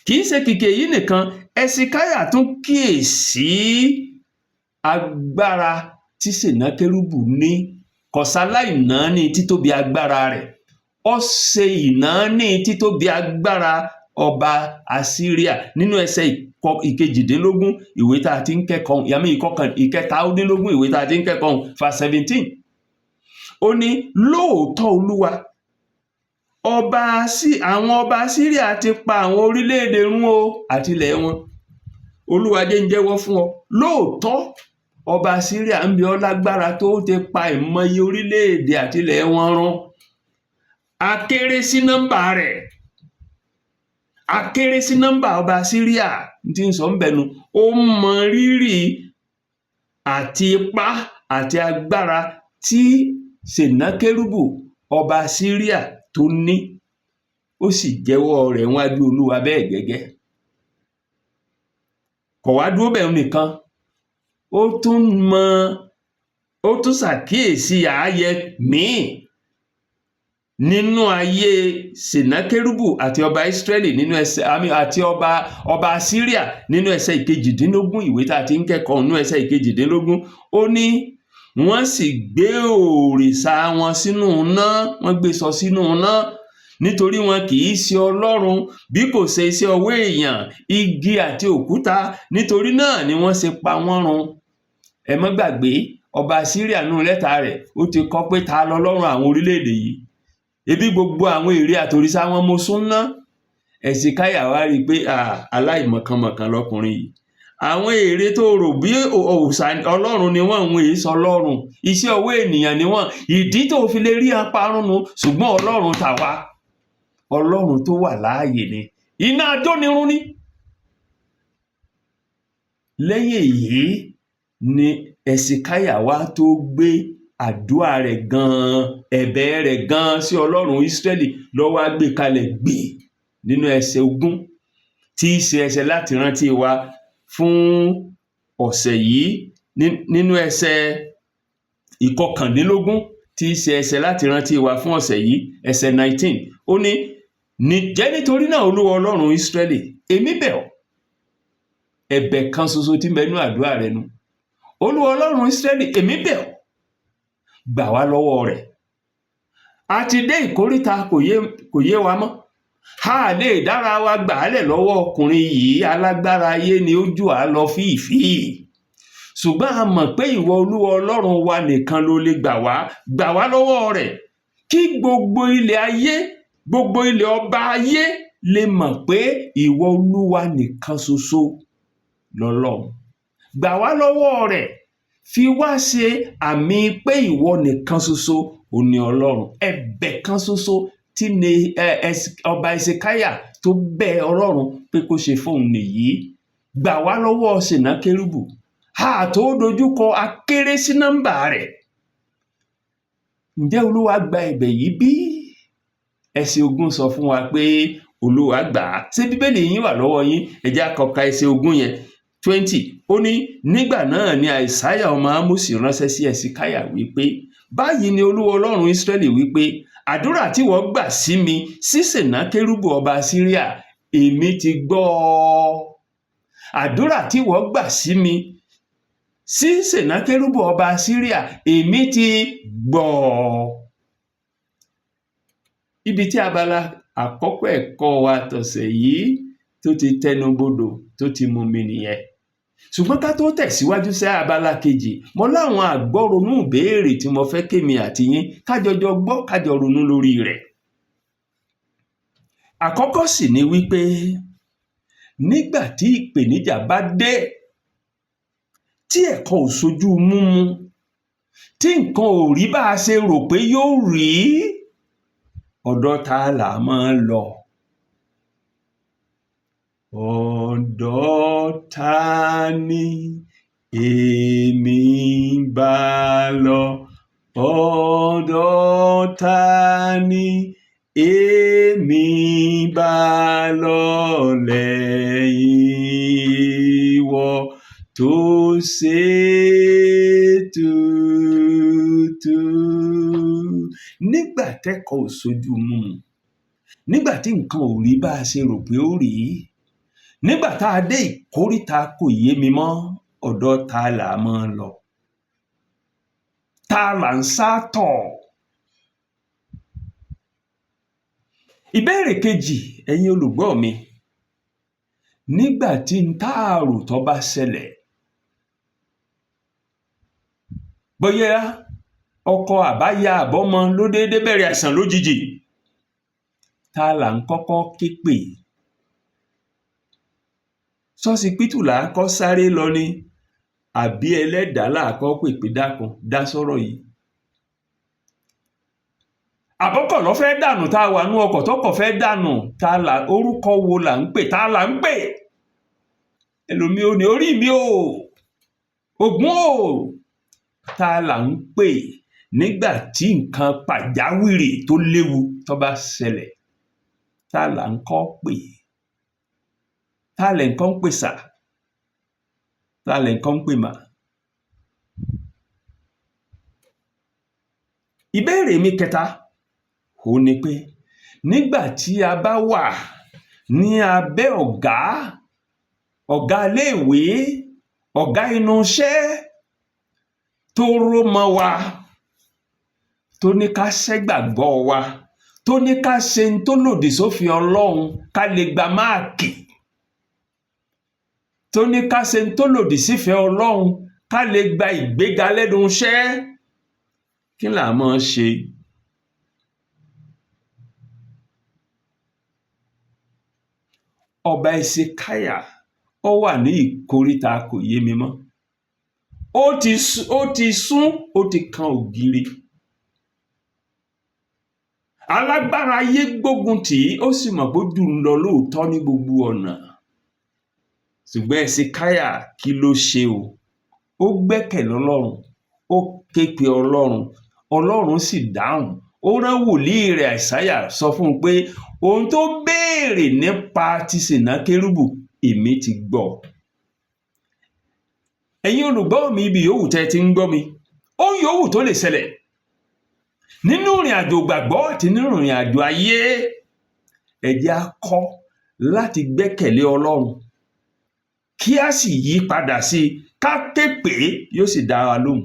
Kì í ṣe kìkì èyí nìkan, Ẹ̀sìkáyà tún kíyèsí agbára tí Sẹ̀nákérúbù ní. Kò ṣaláìnáání títóbi agbára rẹ̀. Ó ṣe ìnáání títóbi agbára ọba Asíríà nínú ẹsẹ̀ 18 ìwé tá a ti ń kẹ́kọ̀ọ́, yàmí 23 ìwé tá a ti ń kẹ́kọ̀ọ́, verse 17. Ó ní, lóòótọ́ Olúwa, ọba sí àwọn ọba Asíríà ti pa àwọn orílẹ̀-èdè run o àti ilẹ̀ wọn. Olúwa, jẹ́ ń jẹ́wọ́ fún ọ, lóòótọ́ ọba Asíríà ń bi ọ́ lágbára tó ti pa ìmọye orílẹ̀-èdè àti ilẹ̀ wọn run. A kéré sí nọ́mbà rẹ̀, a kéré sí nọ́mbà ọba Asíríà. Tí ń sọ ń bẹnu, ó mọ rírì àti ipá àti agbára tí Sẹ̀nákérúbù ọba Asíríà tó ní, ó sì jẹ́wọ́ rẹ̀ níwájú Olúwa bẹ́ẹ̀ gẹ́gẹ́. Kò wá dúró bẹ́ẹ̀ nìkan, ó tún mọ, ó tún ṣàkíyèsí ààyè míì nínú ayé Sẹ̀nákérúbù àti ọba Ísírẹ́lì nínú ẹsẹ̀ àmì àti ọba Asíríà nínú ẹsẹ̀ 18 ìwé tá a ti ń kẹ́kọ̀ọ́. Nínú ẹsẹ̀ 18, ó ní wọ́n sì gbé òrìṣà wọn sínú iná, wọ́n gbé sọ sínú iná, nítorí wọn kì í ṣe ọlọ́run bí kò ṣe iṣẹ́ ọwọ́ èèyàn, igi àti òkúta. Nítorí náà ni wọ́n ṣe pa wọ́n run. Ẹ má gbàgbé, ọba Asíríà nínú lẹ́tà rẹ̀, ó ti kọ pé, ta lọlọ́run àwọn orílẹ̀-èdè yìí? Ebi gbogbo àwọn ère àtòrìṣà wọn mo sún ná. Ẹ̀sìkáyà wá rí i pé aláìmọ̀kànmọ̀kàn lọkùnrin yìí. Àwọn ère tó rò bí òòṣà ọlọ́run ni wọ́n, ń èé sọ ọlọ́run, iṣẹ́ ọwọ́ ènìyàn ni wọ́n. Ìdí tó fi lè rí aparun nu. Ṣùgbọ́n Ọlọ́run tàwa, Ọlọ́run tó wà láàyè ni, iná ajónirun ni. Lẹ́yìn èyí ni Ẹ̀sìkáyà wá tó gbé àdúrà rẹ̀ gan-an, ẹ̀bẹ̀ rẹ̀ gan-an sí Ọlọ́run Ísírẹ́lì ló wá gbé kalẹ̀ gbì nínú ẹsẹ̀ 20, tí í ṣe ẹsẹ̀ láti rántí wa fún ọ̀sẹ̀ yìí. Nínú ẹsẹ̀ 19, tí í ṣe ẹsẹ̀ láti rántí wa fún ọ̀sẹ̀ yìí, ẹsẹ̀ 19, ó ní, ǹjẹ́ nítorí náà, Olúwa Ọlọ́run Ísírẹ́lì, èmi bẹ̀ ọ́. Ẹ̀bẹ̀ kan ṣoṣo tí ń bẹ nínú àdúrà rẹ̀ nu. Olúwa Ọlọ́run Ísírẹ́lì, èmi bẹ̀ ọ́, gbà wá lọ́wọ́ rẹ̀. A ti dé ìkóríta kò yé wa mọ́, a lè dára wa gbà á lẹ̀ lọ́wọ́ ọkùnrin yìí. Alágbára ayé ni, ó jù á lọ fíìfíì. Ṣùgbọ́n a mọ̀ pé ìwọ Olúwa Ọlọ́run wa nìkan ló lè gbà wá, gbà wá lọ́wọ́ rẹ̀, kí gbogbo ilẹ̀ ayé, gbogbo ilẹ̀ ọba ayé lè mọ̀ pé ìwọ Olúwa nìkan ṣoṣo lọ́lọ́run. Gbà wá lọ́wọ́ rẹ̀, fi wá ṣe àmì pé ìwọ nìkan ṣoṣo ò ní Ọlọ́run. Ẹ̀bẹ̀ kan ṣoṣo tí ní ọba Ẹsẹkáyà tó bẹ̀ Ọlọ́run pé kó ṣe fóun nìyí: gbà wá lọ́wọ́ Sẹ̀nákérúbù, a tó dojúkọ, akéré sí nọ́mbà rẹ̀. Ǹjẹ́ Olúwa gba ẹ̀bẹ̀ yìí bí? Ẹsẹ̀ 20 sọ fún wa pé Olúwa gbà á. Ṣé Bíbélì yín wà lọ́wọ́ yín? Ẹ jẹ́ á kọ ka ẹsẹ̀ 20 yẹn, 20. Ó ní, nígbà náà ni Àìsáyà ọmọ Ámósì ránṣẹ́ sí Ẹsikáyà wípé, báyìí ni Olúwa Ọlọ́run Ísírẹ́lì wípé, àdúrà tí wọ́n gbà sí mi sí Sẹ̀nákérúbù ọba Síríà, èmi ti gbọ́ ọ. Àdúrà tí wọ́n gbà sí mi sí Sẹ̀nákérúbù ọba Síríà, èmi ti gbọ́ ọ. Ibi tí abala àkọ́kọ́ ẹ̀kọ́ wa tọ̀sẹ̀ yìí tó ti tẹnubodò, tó ti mumi nìyẹn. Ṣùgbọ́n ká tó tẹ̀síwájú sí abala kejì, mo láwọn àgbọ́ronú ìbéèrè tí mo fẹ́ kémi àti yín ká jọjọ gbọ́, ká jọ ronú lórí rẹ̀. Àkọ́kọ́ sì ni wípé, nígbà tí ìpèníjà bá dé, tí ẹ̀kọ ò sojú múmu, tí nǹkan ò rí bá a ṣe rò pé yóò rí, ọ̀dọ̀ ta là máa ń lọ? Ọ̀dọ̀ ta ni èmi ń bá lọ? Ọ̀dọ̀ ta ni èmi Lèmi bá lọ lẹ́yìn ìwọ tó ṣe tútù. Nígbà tẹ́kọ̀ọ́ ò sójú mímu, nígbà tí nǹkan ò rí bá a ṣe rò pé ó rí, nígbà tá a dé ìkóríta kò yé mi mọ́, ọ̀dọ̀ ta là á máa lọ? Ta là ń sá tọ̀? Ìbéèrè kejì, ẹ̀yin olùgbọ́ mi, nígbà tí n tá a rò tó bá ṣẹlẹ̀, bóyá ọkọ àbáya àbọ́mọ ló déédé bẹ̀rẹ̀ àìsàn lójijì, ta là ń kọ́kọ́ ké pè? Ṣọ́sibítù là á kọ́ sáré lọ ni àbí ẹlẹ́dàá là á kọ́ pè pé dákun dá sọ́rọ̀ yìí? Àbọ́kọ̀ ló fẹ́ dànù, tá a wà nú ọkọ̀ tọkọ̀ fẹ́ dànù, ta là orúkọ wo là ń pè? Ta là ń pè? Ẹlòmíì ò ní orí mi o, Ògún o. Ta là ń pè nígbà tí nǹkan pàjáwìrì tó léwu tó bá ṣẹlẹ̀? Ta là ń kọ́ pè? Ta lẹ̀ ń kọ́ ń pè sà? Ta lẹ̀ ń kọ́ ń pè mà? Ìbéèrè mi kẹta òun ni pé nígbà tí a bá wà ní abẹ́ ọ̀gá, ọ̀gá iléèwé, ọ̀gá inú iṣẹ́ tó ró mọ́ wa, tó ní ká ṣẹ́gbàgbọ́ wa, tó ní ká ṣe n tó lòdì sófin Ọlọ́run ká lè gba máàkì, tó ní ká ṣe n tó lòdì sífẹ̀ẹ́ Ọlọ́run ká lè gba ìgbéga lẹ́nu iṣẹ́, kí là á máa ṣe? Ọba Ẹsikáyà ó wà ní ìkóríta kò yé mi mọ́. Ó ti sún, ó ti kan ògiri. Alágbára ayé gbógun tì í, ó sì mọ̀ pé ó jù ú lọ lóòótọ́ ní gbogbo ọ̀nà. Ṣùgbọ́n Ẹsikáyà kí ló ṣe o? Ó gbẹ́kẹ̀lé Ọlọ́run, ó ké pe Ọlọ́run, Ọlọ́run sì dáhùn. Ó rán wòlíì rẹ̀ Àìsáyà sọ fún un pé ohun tó béèrè nípa ti Sènákérúbù èmi ti gbọ́. Ẹ̀yin olùgbọ́ mi, ibi yòówù tẹ́ ẹ ti ń gbọ́ mi, ohun yòówù tó lè ṣẹlẹ̀ nínú ìrìn àjò ìgbàgbọ́ àti nínú ìrìn àjò ayé, ẹ jẹ́ á kọ́ láti gbẹ́kẹ̀lé Ọlọ́run kí a sì yí padà sí i, ká ké pè é, yóò sì dá wa lóhùn.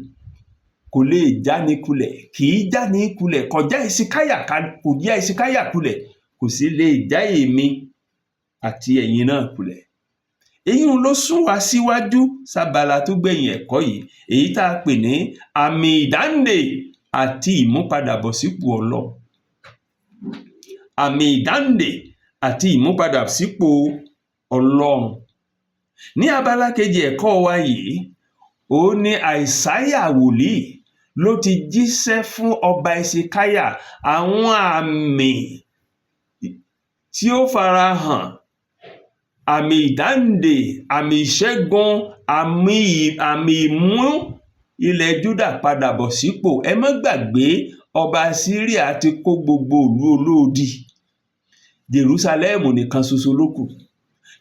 Kò lè jáni kulẹ̀, kì í jáni kulẹ̀, kò já Ẹsikáyà kò já Ẹsikáyà kulẹ̀, kò sì lè já èmi àti ẹ̀yin náà kulẹ̀. Èyí ló sún wa síwájú sábala tó gbẹ̀yìn ẹ̀kọ́ yìí, èyí tá a pè ní àmì ìdáǹdè àti ìmúpadàbọ̀sípò Ọlọ́run. Àmì ìdáǹdè àti ìmúpadàsípò Ọlọ́run. Ní abala kejì ẹ̀kọ́ wa yìí, òun ni Àìsáyà wòlíì ló ti jíṣẹ́ fún ọba Ẹsikáyà àwọn àmì tí ó farahàn, àmì ìdáǹdè, àmì ìṣẹ́gun, àmì ìmú ilẹ̀ Júdà padà bọ̀ sípò. Ẹ má gbàgbé, ọba Síríà ti kó gbogbo ìlú olódi, Jerúsálẹ́mù nìkan ṣoṣo ló kù.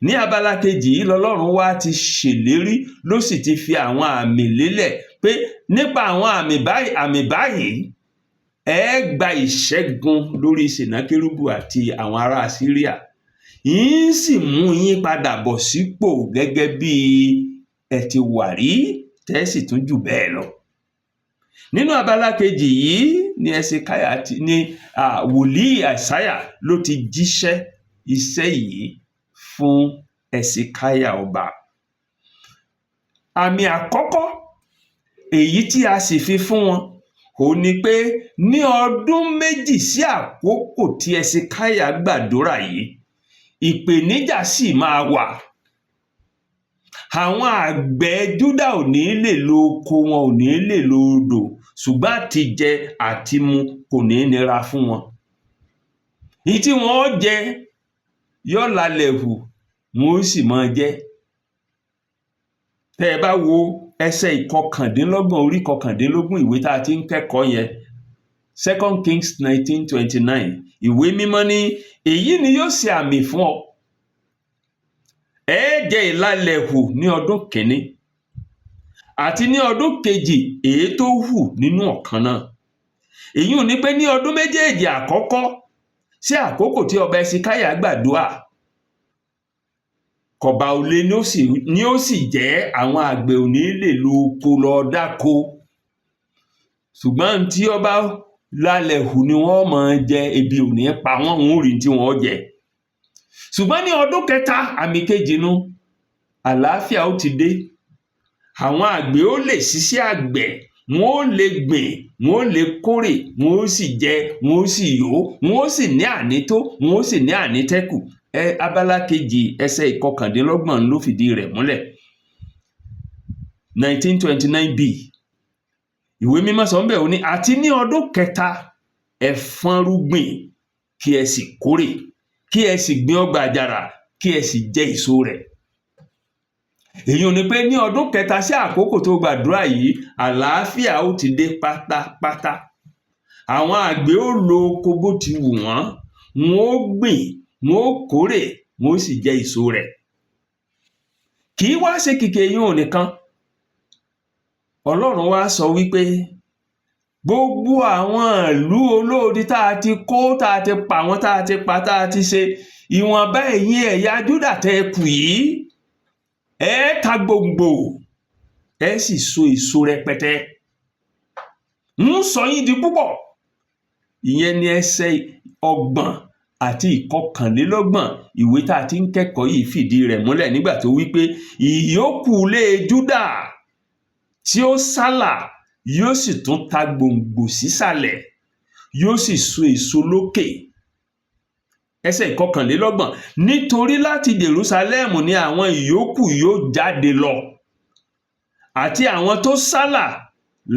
Ní abala kejì yìí lọ́lọ́run wá ti ṣèlérí, ló sì ti fi àwọn àmì lélẹ̀ pé nípa àwọn àmì báyìí, àmì báyìí, ẹ gba ìṣẹ́gun lórí Sènákérúbù àti àwọn ará Síríà. Yín sì mú yín padà bọ̀ sípò gẹ́gẹ́ bí ẹ ti wà rí, tẹ́ sì tún jù bẹ́ẹ̀ lọ. Nínú abala kejì yìí ni Ẹsikáyà ti ní wòlíì Àìsáyà ló ti jíṣẹ́ iṣẹ́ yìí fún Ẹsikáyà ọba. Àmì àkọ́kọ́ èyí tí a sì fi fún wọn òun ni pé ní ọdún méjì sí àkókò tí Ẹsikáyà gbàdúrà yìí, ìpèníjà sì máa wà. Àwọn àgbẹ̀ Júdà ò ní lè lo oko wọn, ò ní lè lo odò, ṣùgbọ́n àti jẹ àti mu kò ní nira fún wọn. Èyí tí wọ́n jẹ yóò lalẹ̀ hù, wọn ó sì máa jẹ. Tẹ́ ẹ bá wo ẹsẹ̀ ìkọkàndínlọ́gbọ̀n orí kọkàndínlógún ìwé tá a ti ń kẹ́kọ̀ọ́ yẹn, Second Kings 19:29, Ìwé Mímọ́ ní èyí ni yóò ṣe àmì fún ọ: ẹ jẹ ìlàlẹ̀ hù ní ọdún kìíní àti ní ọdún kejì èyí tó hù nínú ọ̀kan náà. Èyí ò ní pé ní ọdún méjèèjì àkọ́kọ́ sí àkókò tí ọba Ẹsikáyà gbàdúrà, kọ̀bà òle ni ó sì jẹ́ àwọn àgbẹ̀ ò ní lè lo oko lọ dáko, ṣùgbọ́n tí ọba lálẹ́ hù ni wọ́n máa jẹ, ebi ò ní pa wọ́n, wọn ò rí tí wọ́n jẹ. Ṣùgbọ́n ní ọdún kẹta, àmì kejì nu, àlàáfíà ó ti dé, àwọn àgbẹ̀ ó lè ṣiṣẹ́ àgbẹ̀, wọn ó lè gbìn, wọn ó lè kórè, wọn ó sì jẹ, wọn ó sì yó, wọn ó sì ní ànító, wọn ó sì ní ànítẹ́kù. Abala kejì ẹsẹ̀ 29 ló fìdí rẹ̀ múlẹ̀. 1929b, Ìwé Mímọ́ sọ ńbẹ̀, ó ní, àti ní ọdún kẹta ẹ fọ́nrúgbìn, kí ẹ sì kórè, kí ẹ sì gbin ọgbà àjàrà, kí ẹ sì jẹ èso rẹ̀. Èyí ò ní pé ní ọdún kẹta sí àkókò tó gbàdúrà yìí, àlàáfíà ó ti dé pátápátá. Àwọn àgbẹ̀ ó lo oko bó ti wù wọ́n, wọn ó gbìn, wọn ó kórè, wọn ó sì jẹ èso rẹ̀. Kì í wá ṣe kìkì èyí ò nìkan. Ọlọ́run wá sọ wípé gbogbo àwọn ìlú olódi tá a ti kó, tá a ti pa wọ́n, tá a ti pa, tá a ti ṣe, ìwọ̀nba ẹ̀yin ẹ̀yà Júdà tẹ́ ẹ kù yìí, ẹ ta gbòǹgbò, ẹ sì so èso rẹpẹtẹ, ń sọ yín di púpọ̀. Ìyẹn ni ẹsẹ̀ 30 àti 31 ìwé tá a ti ń kẹ́kọ̀ọ́ yìí fìdí rẹ̀ múlẹ̀ nígbà tó wí pé ìyókù ilé Júdà tí ó sálà yóò sì tún ta gbòǹgbò sísàlẹ̀, yóò sì so èso lókè. Ẹsẹ̀ 31, nítorí láti Jerúsálẹ́mù ni àwọn ìyókù yóò jáde lọ, àti àwọn tó sálà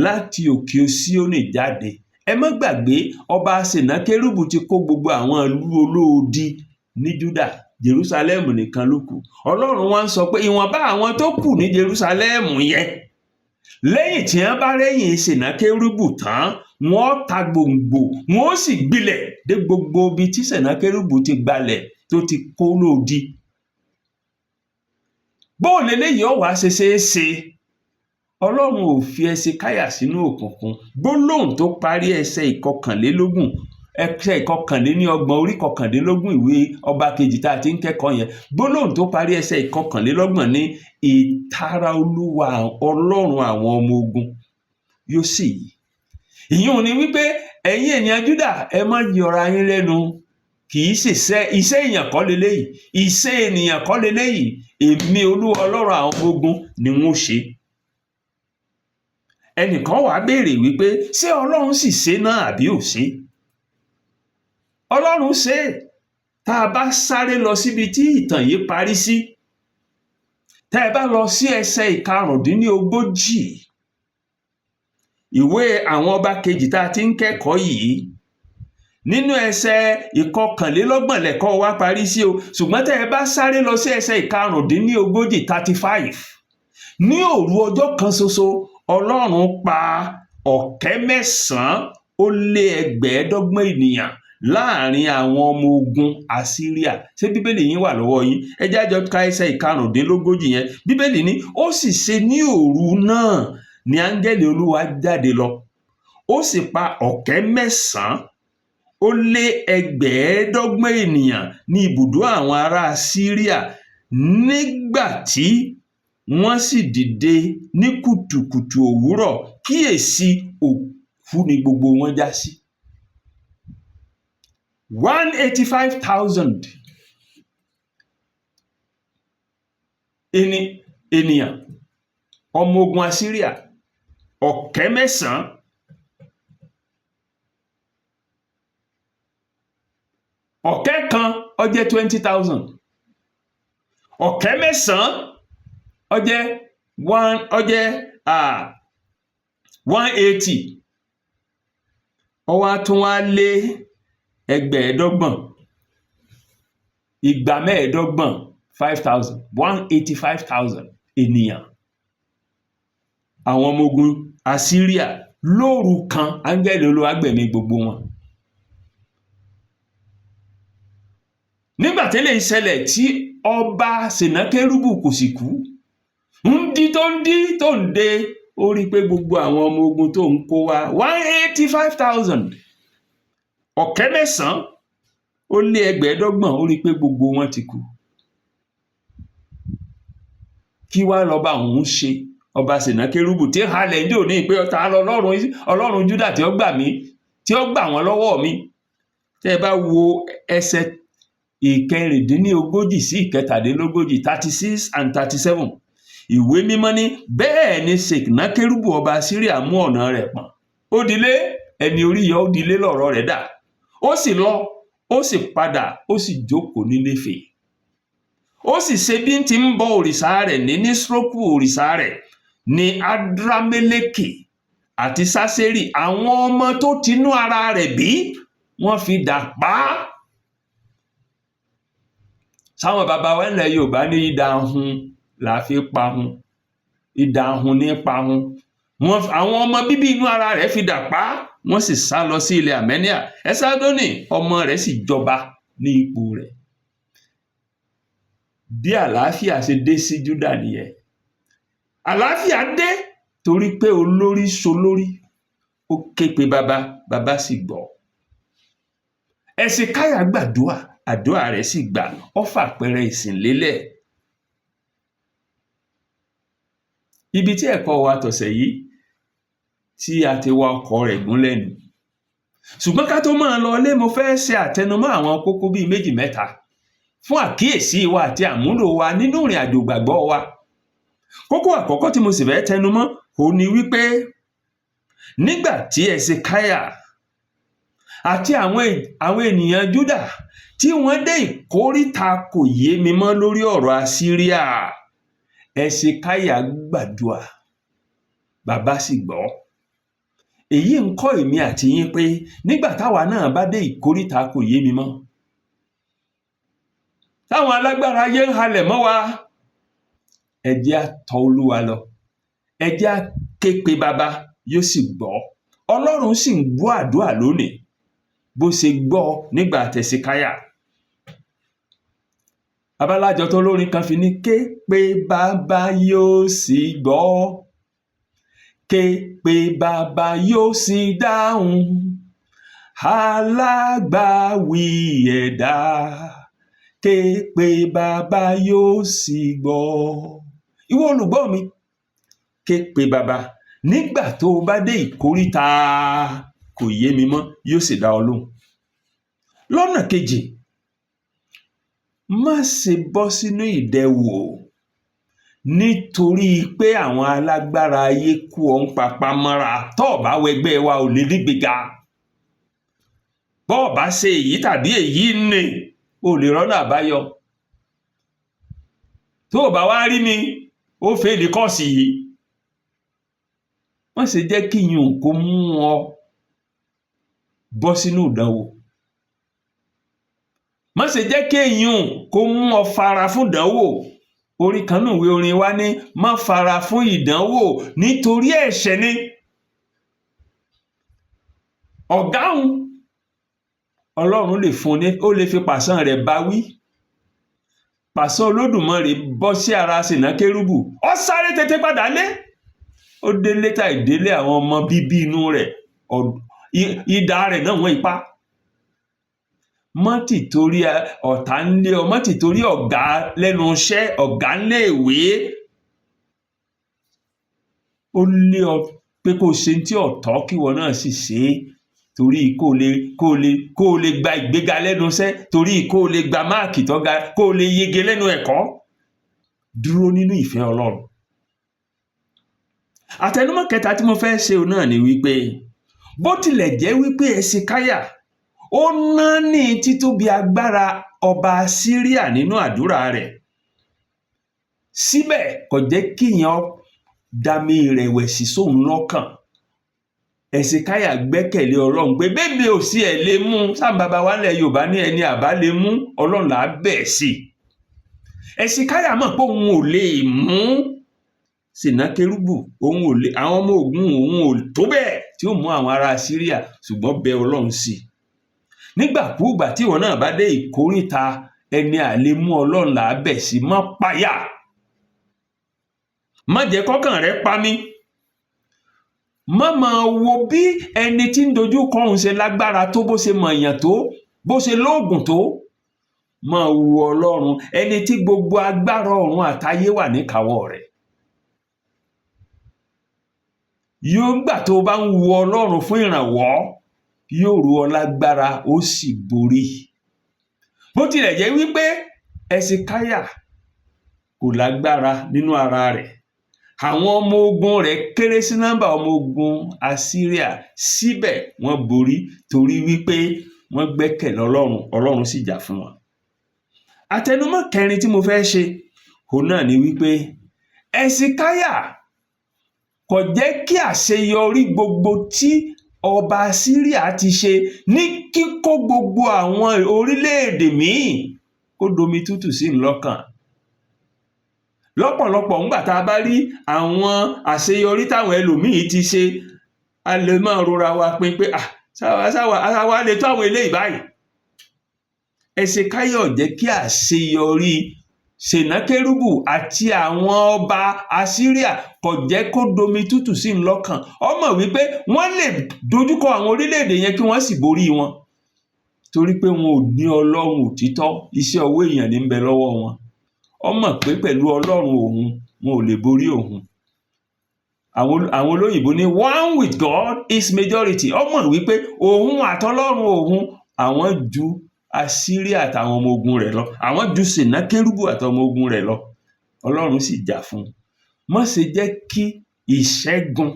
láti òkè Síónì jáde. Ẹ má gbàgbé, ọba Sènákérúbù ti kó gbogbo àwọn ìlú olóodi ní Júdà, Jerúsálẹ́mù nìkan ló kù. Ọlọ́run wá ń sọ pé ìwọ̀nba àwọn tó kù ní Jerúsálẹ́mù yẹn, lẹ́yìn tí wọ́n bá rẹ́yìn Sènákérúbù tán, wọ́n ta gbòǹgbò, wọ́n sì gbilẹ̀ dé gbogbo ibi tí Sènákérúbù ti gbalẹ̀ tó ti kó lódi. Bóò leléyìí ó wá ṣe ṣeé ṣe? Ọlọ́run ò fi Ẹsikáyà sínú òkùnkùn. Gbólóhùn tó parí ẹsẹ̀ 21, ẹsẹ̀ 31, orí 19 ìwé Ọba Kejì tá a ti ń kẹ́kọ̀ọ́ yẹn, gbólóhùn tó parí ẹsẹ̀ 31 ní ìtara Olúwa Ọlọ́run àwọn ọmọ ogun yóò sì yí. Ìyún ni wípé ẹ̀yin ènìyàn Júdà, ẹ má yọra yín lẹ́nu. Kì í ṣe iṣẹ́ èèyàn kọ́ leléyìí, iṣẹ́ ènìyàn kọ́ leléyìí, èmi Olúwa Ọlọ́run àwọn ọmọ ogun ni wọ́n ṣe. Ẹnìkan wàá béèrè wípé ṣé Ọlọ́run sì ṣe náà àbí ò ṣe? Ọlọ́run ṣe. Tá a bá sáré lọ síbi tí ìtàn yìí parí sí, tẹ́ ẹ bá lọ sí ẹsẹ̀ 35 ìwé àwọn Ọba Kejì tá a ti ń kẹ́kọ̀ọ́ yìí, nínú ẹsẹ̀ 31 lẹ̀kọ́ wa parí sí o, ṣùgbọ́n tẹ́ ẹ bá sáré lọ sí ẹsẹ̀ 35, 35, ní òru ọjọ́ kan ṣoṣo, Ọlọ́run pa 9,025 ènìyàn láàrin àwọn ọmọ ogun Asíríà. Ṣé Bíbélì yín wà lọ́wọ́ yín? Ẹ jẹ́ á jọ ka ẹsẹ̀ 35 yẹn. Bíbélì ní ó sì ṣe ní òru náà ni áńgẹ́lì Olúwa jáde lọ, ó sì pa 9,025 ènìyàn ní ibùdó àwọn ará Síríà. Nígbà tí wọ́n sì dìde ní kùtùkùtù òwúrọ̀, kíyèsí, òkú ni gbogbo wọn já sí. 185,000 ènìyàn, ọmọ ogun Asíríà 9,000. 1,000 ó jẹ́ 20,000, 9,000 ó jẹ́ one, ó jẹ́ 180, ó wá tún wá lé 25,000, 25,000, 5,000, 185,000 ènìyàn àwọn ọmọ ogun Asíríà lóru kan. Áńgẹ́lì Olúwa gbẹ̀mí gbogbo wọn. Nígbà tẹ́lẹ̀ ìṣẹ̀lẹ̀ tí ọba Sènákérúbù kò sì kú, ń dí tó ń dí tó ń de, ó rí i pé gbogbo àwọn ọmọ ogun tó ń kó wá, 185,000, 9,025, ó rí i pé gbogbo wọn ti kú. Kí wá lọ́ba òun ṣe? Ọba Sènákérúbù tí ń halẹ̀ ń jò ní pé ta lọ Ọlọ́run Júdà tí ó gbà mí, tí ó gbà wọ́n lọ́wọ́ mi. Tẹ́ ẹ bá wo ẹsẹ̀ 36 sí 37, 36 and 37, ìwé mímọ́ ní bẹ́ẹ̀ ni Sènákérúbù ọba Síríà mú ọ̀nà rẹ̀ pọ̀n, ó dilé ẹni orí yọ, ó dilé lọ̀rọ̀ rẹ̀ dà, ó sì lọ, ó sì padà, ó sì jókòó ní Néfè. Ó sì ṣe bí ń ti ń bọ òrìṣà rẹ̀ ní Nísrókù òrìṣà rẹ̀ ní Adrameleki àti Sásérì, àwọn ọmọ tó tinú ara rẹ̀ bí, wọ́n fi dà pa á. Sáwọn bàbá wa ńlẹ̀ Yorùbá ní idà hun là fi pa hun, idà hun ní pa hun. Wọ́n àwọn ọmọ bíbí inú ara rẹ̀ fi dà pa á, wọ́n sì sá lọ sí ilẹ̀ Armenia. Ẹsádónì ọmọ rẹ̀ sì jọba ní ipò rẹ̀. Bí àlàáfíà ṣe dé sí Júdà nìyẹn. Àlàáfíà dé torí pé olórí solórí, ó ké pe bàbá, bàbá sì gbọ́. Ẹ̀sìnkáyà gbàdúà, àdúà rẹ̀ sì gbà, ó fàpẹẹrẹ ìsìn lélẹ̀. Ibi tí ẹ̀kọ́ wa tọ̀sẹ̀ yìí tí a ti wa ọkọ̀ rẹ̀ gúnlẹ̀ nù. Ṣùgbọ́n ká tó máa lọ ilé, mo fẹ́ ṣe àtẹnumọ́ àwọn kókó bíi méjì mẹ́ta fún àkíyèsí wa àti àmúlò wa nínú ìrìn àjò ìgbàgbọ́ wa. Kókó àkọ́kọ́ tí mo sì fẹ́ tẹnumọ́ òun ni wípé nígbà tí Ẹ̀sìkáyà àti àwọn ènìyàn Júdà tí wọ́n dé ìkóríta kò yé mi mọ́ lórí ọ̀rọ̀ Asíríà, Ẹ̀sìkáyà gbàdúà, bàbá sì gbọ́. Èyí ń kọ́ èmi àti yín pé nígbà táwa náà bá dé ìkóríta kò yé mi mọ́, táwọn alágbára ayé ń halẹ̀ mọ́ wa, ẹ jẹ́ á tọ Olúwa lọ, ẹ jẹ́ á ké pe baba, yóò sì gbọ́. Ọlọ́run sì ń gbọ́ àdúà lónìí bó ṣe gbọ́ nígbà tẹ̀síkáyà. Abálájọ tó lórin kan fi ní ké pe bàbá yóò sì gbọ́, ké pe bàbá yóò sì dáhùn, alágbàwí ẹ̀dá, ké pe bàbá yóò sì gbọ́. Ìwọ olùgbọ́ mi, ké pe bàbá nígbà tó o bá dé ìkóríta kò yé mi mọ́, yóò sì dá ọ lóhùn. Lọ́nà kejì, má ṣe bọ́ sínú ìdẹwò nítorí pé àwọn alágbára ayé kó ọ ń papá mọ́ra. Tó o bá wẹgbẹ́ wa ò lè nígbéga. Bọ́ ọ bá ṣe èyí tàbí èyí ni o lè rọ́nà àbáyọ. Tó o bá wá rí mi, ó fail course yìí. Má ṣe jẹ́ kí ìyún kó mú ọ bọ́ sínú ìdánwò. Má ṣe jẹ́ kí èyún kó mú ọ fara fún ìdánwò. Orin kan nínú ìwé orin wa ní má fara fún ìdánwò nítorí ẹ̀ṣẹ̀ ni. Ọ̀gá òun, Ọlọ́run lè fún ní, ó lè fi pàṣán rẹ̀ bá wí. Pàṣán Olódùmarè bọ́ sí ara Sènákérúbù, ó sáré tètè padà lé. Ó délé tàì délé, àwọn ọmọ bíbí inú rẹ̀, idà rẹ̀ náà wọ́n ipá. Má tì torí ọ̀tá ń lé ọ, má tì torí ọ̀gá lẹ́nu iṣẹ́, ọ̀gá ńlé ìwé, ó lé ọ pé kó o ṣe tí ọ̀tọ̀ kíwọ náà sì ṣe é torí kó o lè gba ìgbéga lẹ́nu iṣẹ́, torí kó o lè gba máàkì tó ga, kó o lè yege lẹ́nu ẹ̀kọ́. Dúró nínú ìfẹ́ Ọlọ́run. Àtẹnumọ́ kẹta tí mo fẹ́ ṣe náà ni wípé bó tilẹ̀ jẹ́ wípé Ẹ̀sìkáyà ó náání títóbi agbára ọba Síríà nínú àdúrà rẹ̀, síbẹ̀ kò jẹ́ kíyẹn dami ìrẹ̀wẹ̀sì sóun lọ́kàn. Ẹ̀sìkáyà gbẹ́kẹ̀lé Ọlọ́run pé bẹ́ẹ̀ ò sí ẹ̀ lè mú. Sáà bàbá wa ńlẹ̀ Yorùbá ní ẹni àbá lè mú, Ọlọ́run là á bẹ̀ sí. Ẹ̀sìkáyà mọ̀ pé òun ò lè mú Sènákérúbù, òun ò lè, àwọn ọmọ ogun òun ò tó bẹ́ẹ̀ tí ó mú àwọn ará Síríà, ṣùgbọ́n bẹ Ọlọ́run sí i. Nígbàkúùgbà tí ìwọ náà bá dé ìkóríta Ẹni àlè mú Ọlọ́run là á bẹ̀ sí. Má páyà, má jẹ́ kọ́kàn rẹ pa mí. Má máa wo bí ẹni tí ń dojú kọ òun ṣe lágbára tó, bó ṣe mọ̀yàn tó, bó ṣe lóògùn tó. Máa wo Ọlọ́run, ẹni tí gbogbo agbára ọ̀run àtayé wà níkàáwọ́ rẹ̀. Yóò gbà tó o bá ń wo Ọlọ́run fún ìrànwọ́, yóò rú ọ lágbára, ó sì borí. Bó tilẹ̀ jẹ́ wípé Ẹsikáyà kò lágbára nínú ara rẹ̀, àwọn ọmọ ogun rẹ̀ kéré sí nọ́mbà ọmọ ogun Asíríà, síbẹ̀ wọ́n borí torí wípé wọ́n gbẹ́kẹ̀lé Ọlọ́run, Ọlọ́run sì jà fún wọn. Àtẹnumọ́ kẹrin tí mo fẹ́ ṣe, òun náà ni wípé Ẹsikáyà kò jẹ́ kí àṣeyọrí gbogbo tí ọba Asíríà ti ṣe ní kíkó gbogbo àwọn orílẹ̀-èdè míì kó domi tútù sí i lọ́kàn. Lọ́pọ̀lọpọ̀ ńgbà tá a bá rí àwọn àṣeyọrí táwọn ẹlòmíì ti ṣe, a lè máa rora wa pin pé sáwa sáwa àwa lè tó àwọn eléyìí báyìí. Ẹsikáyà ò jẹ́ kí àṣeyọrí Sènákérúbù àti àwọn ọba Asíríà kò jẹ́ kó domi tútù sí i lọ́kàn. Ó mọ̀ wípé wọ́n lè dojúkọ àwọn orílẹ̀-èdè yẹn kí wọ́n sì borí wọn, torí pé wọn ò ní Ọlọ́run òtítọ́, iṣẹ́ ọwọ́ èèyàn ní ń bẹ lọ́wọ́ wọn. Ó mọ̀ pé pẹ̀lú Ọlọ́run òun, wọn ò lè borí òun. Àwọn olóyìnbó ní one with God is majority. Ó mọ̀ wípé òun àtọlọ́run òun, àwọn ju Asíríà àtàwọn ọmọ ogun rẹ̀ lọ, àwọn ju Sènákérúbù àtàwọn ọmọ ogun rẹ̀ lọ. Ọlọ́run sì jà fún un. Má ṣe jẹ́ kí ìṣẹ́gun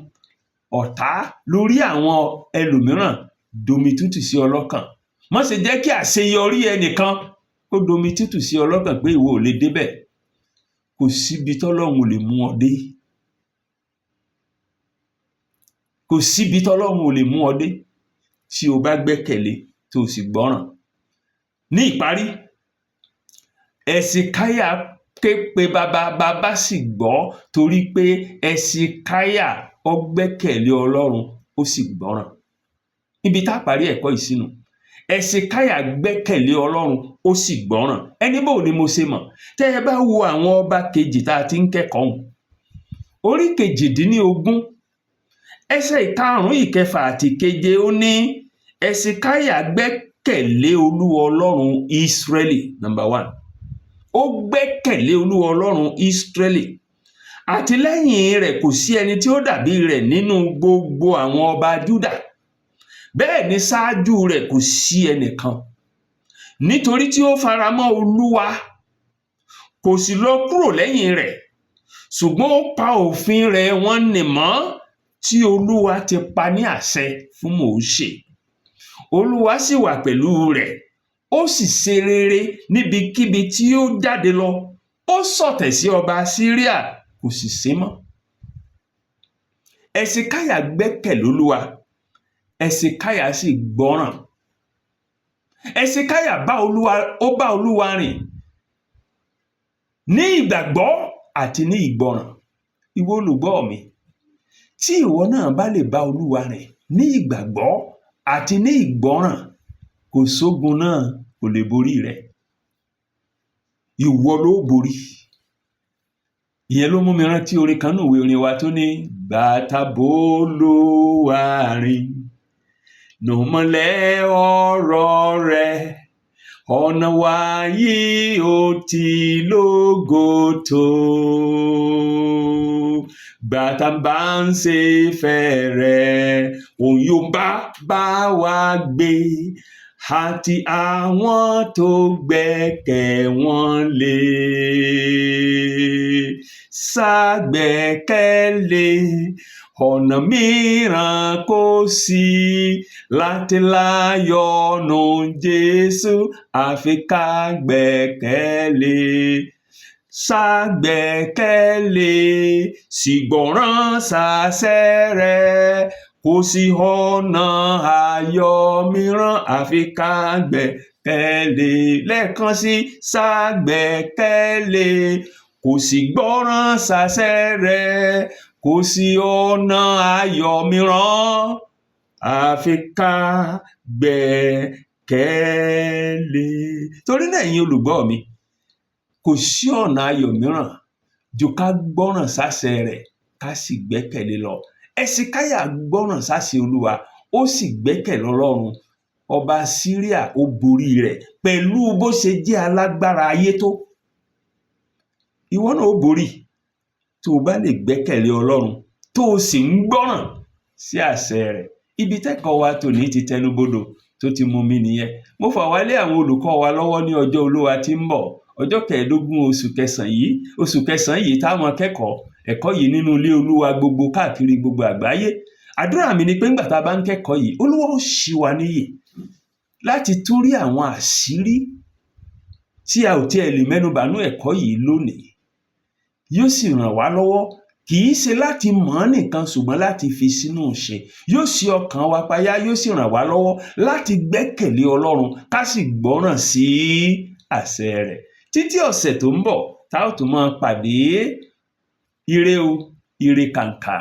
ọ̀tá lórí àwọn ẹlòmíràn domi tútù sí ọ lọ́kàn. Má ṣe jẹ́ kí àṣeyọrí ẹnìkan kó domi tútù sí ọ lọ́kàn pé ìwọ ò lè débẹ̀. Kò síbi tọ́lọ́run ò lè mú ọ dé. Kò síbi tọ́lọ́run ò lè mú ọ dé tí o bá gbẹ́kẹ̀lé tó o sì gbọ́ràn. Ní ìparí, Ẹsikáyà ké pe bàbá, bàbá sì gbọ́ torí pé Ẹsikáyà ó gbẹ́kẹ̀lé Ọlọ́run, ó sì gbọ́ràn. Ibi tá a parí ẹ̀kọ́ yìí sínú. Ẹsikáyà gbẹ́kẹ̀lé Ọlọ́run, ó sì gbọ́ràn. Ẹni bò ni mo ṣe mọ̀? Tẹ́ ẹ bá wo àwọn ọba kejì tá a ti ń kẹ́kọ̀ọ́ hùn, orí 18, ẹsẹ̀ 5, 6 àti 7, ó ní Ẹsikáyà gbẹ́kẹ̀lé Olúwa Ọlọ́run Ísírẹ́lì. Number one, ó gbẹ́kẹ̀lé Olúwa Ọlọ́run Ísírẹ́lì, àti lẹ́yìn rẹ̀ kò sí ẹni tí ó dàbí rẹ̀ nínú gbogbo àwọn ọba Júdà, bẹ́ẹ̀ ni ṣáájú rẹ̀ kò sí ẹnìkan, nítorí tí ó faramọ́ Olúwa, kò sì lọ kúrò lẹ́yìn rẹ̀, ṣùgbọ́n ó pa òfin rẹ̀ wọ́n nì mọ́ tí Olúwa ti pa ní àṣẹ fún Mósè. Olúwa sì wà pẹ̀lú rẹ̀, ó sì ṣe rere níbikíbi tí ó jáde lọ. Ó sọ̀tẹ̀ sí ọba Síríà, kò sì sí mọ́. Ẹsikáyà gbẹ́kẹ̀lé Olúwa, Ẹsikáyà sì gbọ́ràn. Ẹsikáyà bá Olúwa, ó bá Olúwa rìn ní ìgbàgbọ́ àti ní ìgbọràn. Ìwọ olùgbọ́ mi, tí ìwọ náà bá lè bá Olúwa rìn ní ìgbàgbọ́ àti ní ìgbọ́ràn, kò sógun náà kò lè borí rẹ. Ìwọ ló borí. Ìyẹn ló mú mi rántí orin kan nínú ìwé orin wa tó ní gbàtà bólúwa rìn nùmọ́lẹ̀ ọ̀rọ̀ rẹ̀, ọ̀nà wa yìí ó ti lógo tó. Gbàtà bá ń ṣe fẹ́ rẹ̀, òun yóò bá wa gbé, àti àwọn tó gbẹ́kẹ̀ wọn lé. Ṣàgbẹ́kẹ̀lé, ọ̀nà mìíràn kò sí láti láyọ̀nù Jésù, àfi ká gbẹ́kẹ̀lé. Ṣàgbẹ́kẹ̀lé, sì gbọ́ràn sáṣẹ rẹ̀, kò sí ọ̀nà ayọ̀ mìíràn àfi ká gbẹ́kẹ̀lé. Lẹ́ẹ̀kan sí, ṣàgbẹ́kẹ̀lé, kò sì gbọ́ràn sáṣẹ rẹ̀, kò sí ọ̀nà ayọ̀ mìíràn àfi ká gbẹ́kẹ̀lé. Gbẹ́kẹ̀lé. Torí náà, ẹ̀yin olùgbọ́ mi, kò sí ọ̀nà ayọ̀ mìíràn ju ká gbọ́ràn sáṣẹ rẹ̀, ká sì gbẹ́kẹ̀lé lọ. Ẹsikáyà gbọ́ràn sáṣẹ Olúwa, ó sì gbẹ́kẹ̀lé Ọlọ́run. Ọba Síríà, ó borí rẹ̀ pẹ̀lú bó ṣe jẹ́ alágbára ayé tó. Ìwọ náà ó borí tó o bá lè gbẹ́kẹ̀lé Ọlọ́run, tó o sì ń gbọ́ràn sí àṣẹ rẹ̀. Ibi tẹ́kọ̀ọ́ wa tòní ti tẹnubodò tó ti mú mi nìyẹn. Mo fà wá lé àwọn olùkọ́ wa lọ́wọ́ ní ọjọ́ Olúwa tí ń bọ̀, ọjọ́ 15 oṣù kẹsàn-án yìí, oṣù kẹsàn-án yìí, táwọn akẹ́kọ̀ọ́ ẹ̀kọ́ yìí nínú ilé Olúwa gbogbo káàkiri gbogbo àgbáyé. Àdúrà mi ni pé ńgbà tá a bá ń kẹ́kọ̀ọ́ yìí, Olúwa ó ṣí wa níyè láti tún rí àwọn àṣírí tí a ò tiẹ̀ lè mẹ́nubà nú ẹ̀kọ́ yìí lónìí. Yóò sì ràn wá lọ́wọ́, kì í ṣe láti mọ̀ ọ́n nìkan, ṣùgbọ́n láti fi sínú ìṣe. Yóò ṣí ọkàn wa payá, yóò sì ràn wá lọ́wọ́ láti gbẹ́kẹ̀lé Ọlọ́run, ká sì gbọ́ràn sí àṣẹ rẹ̀. Títí ọ̀sẹ̀ tó ń bọ̀ tá ó tún máa pàdé, ire o, ire kàǹkà.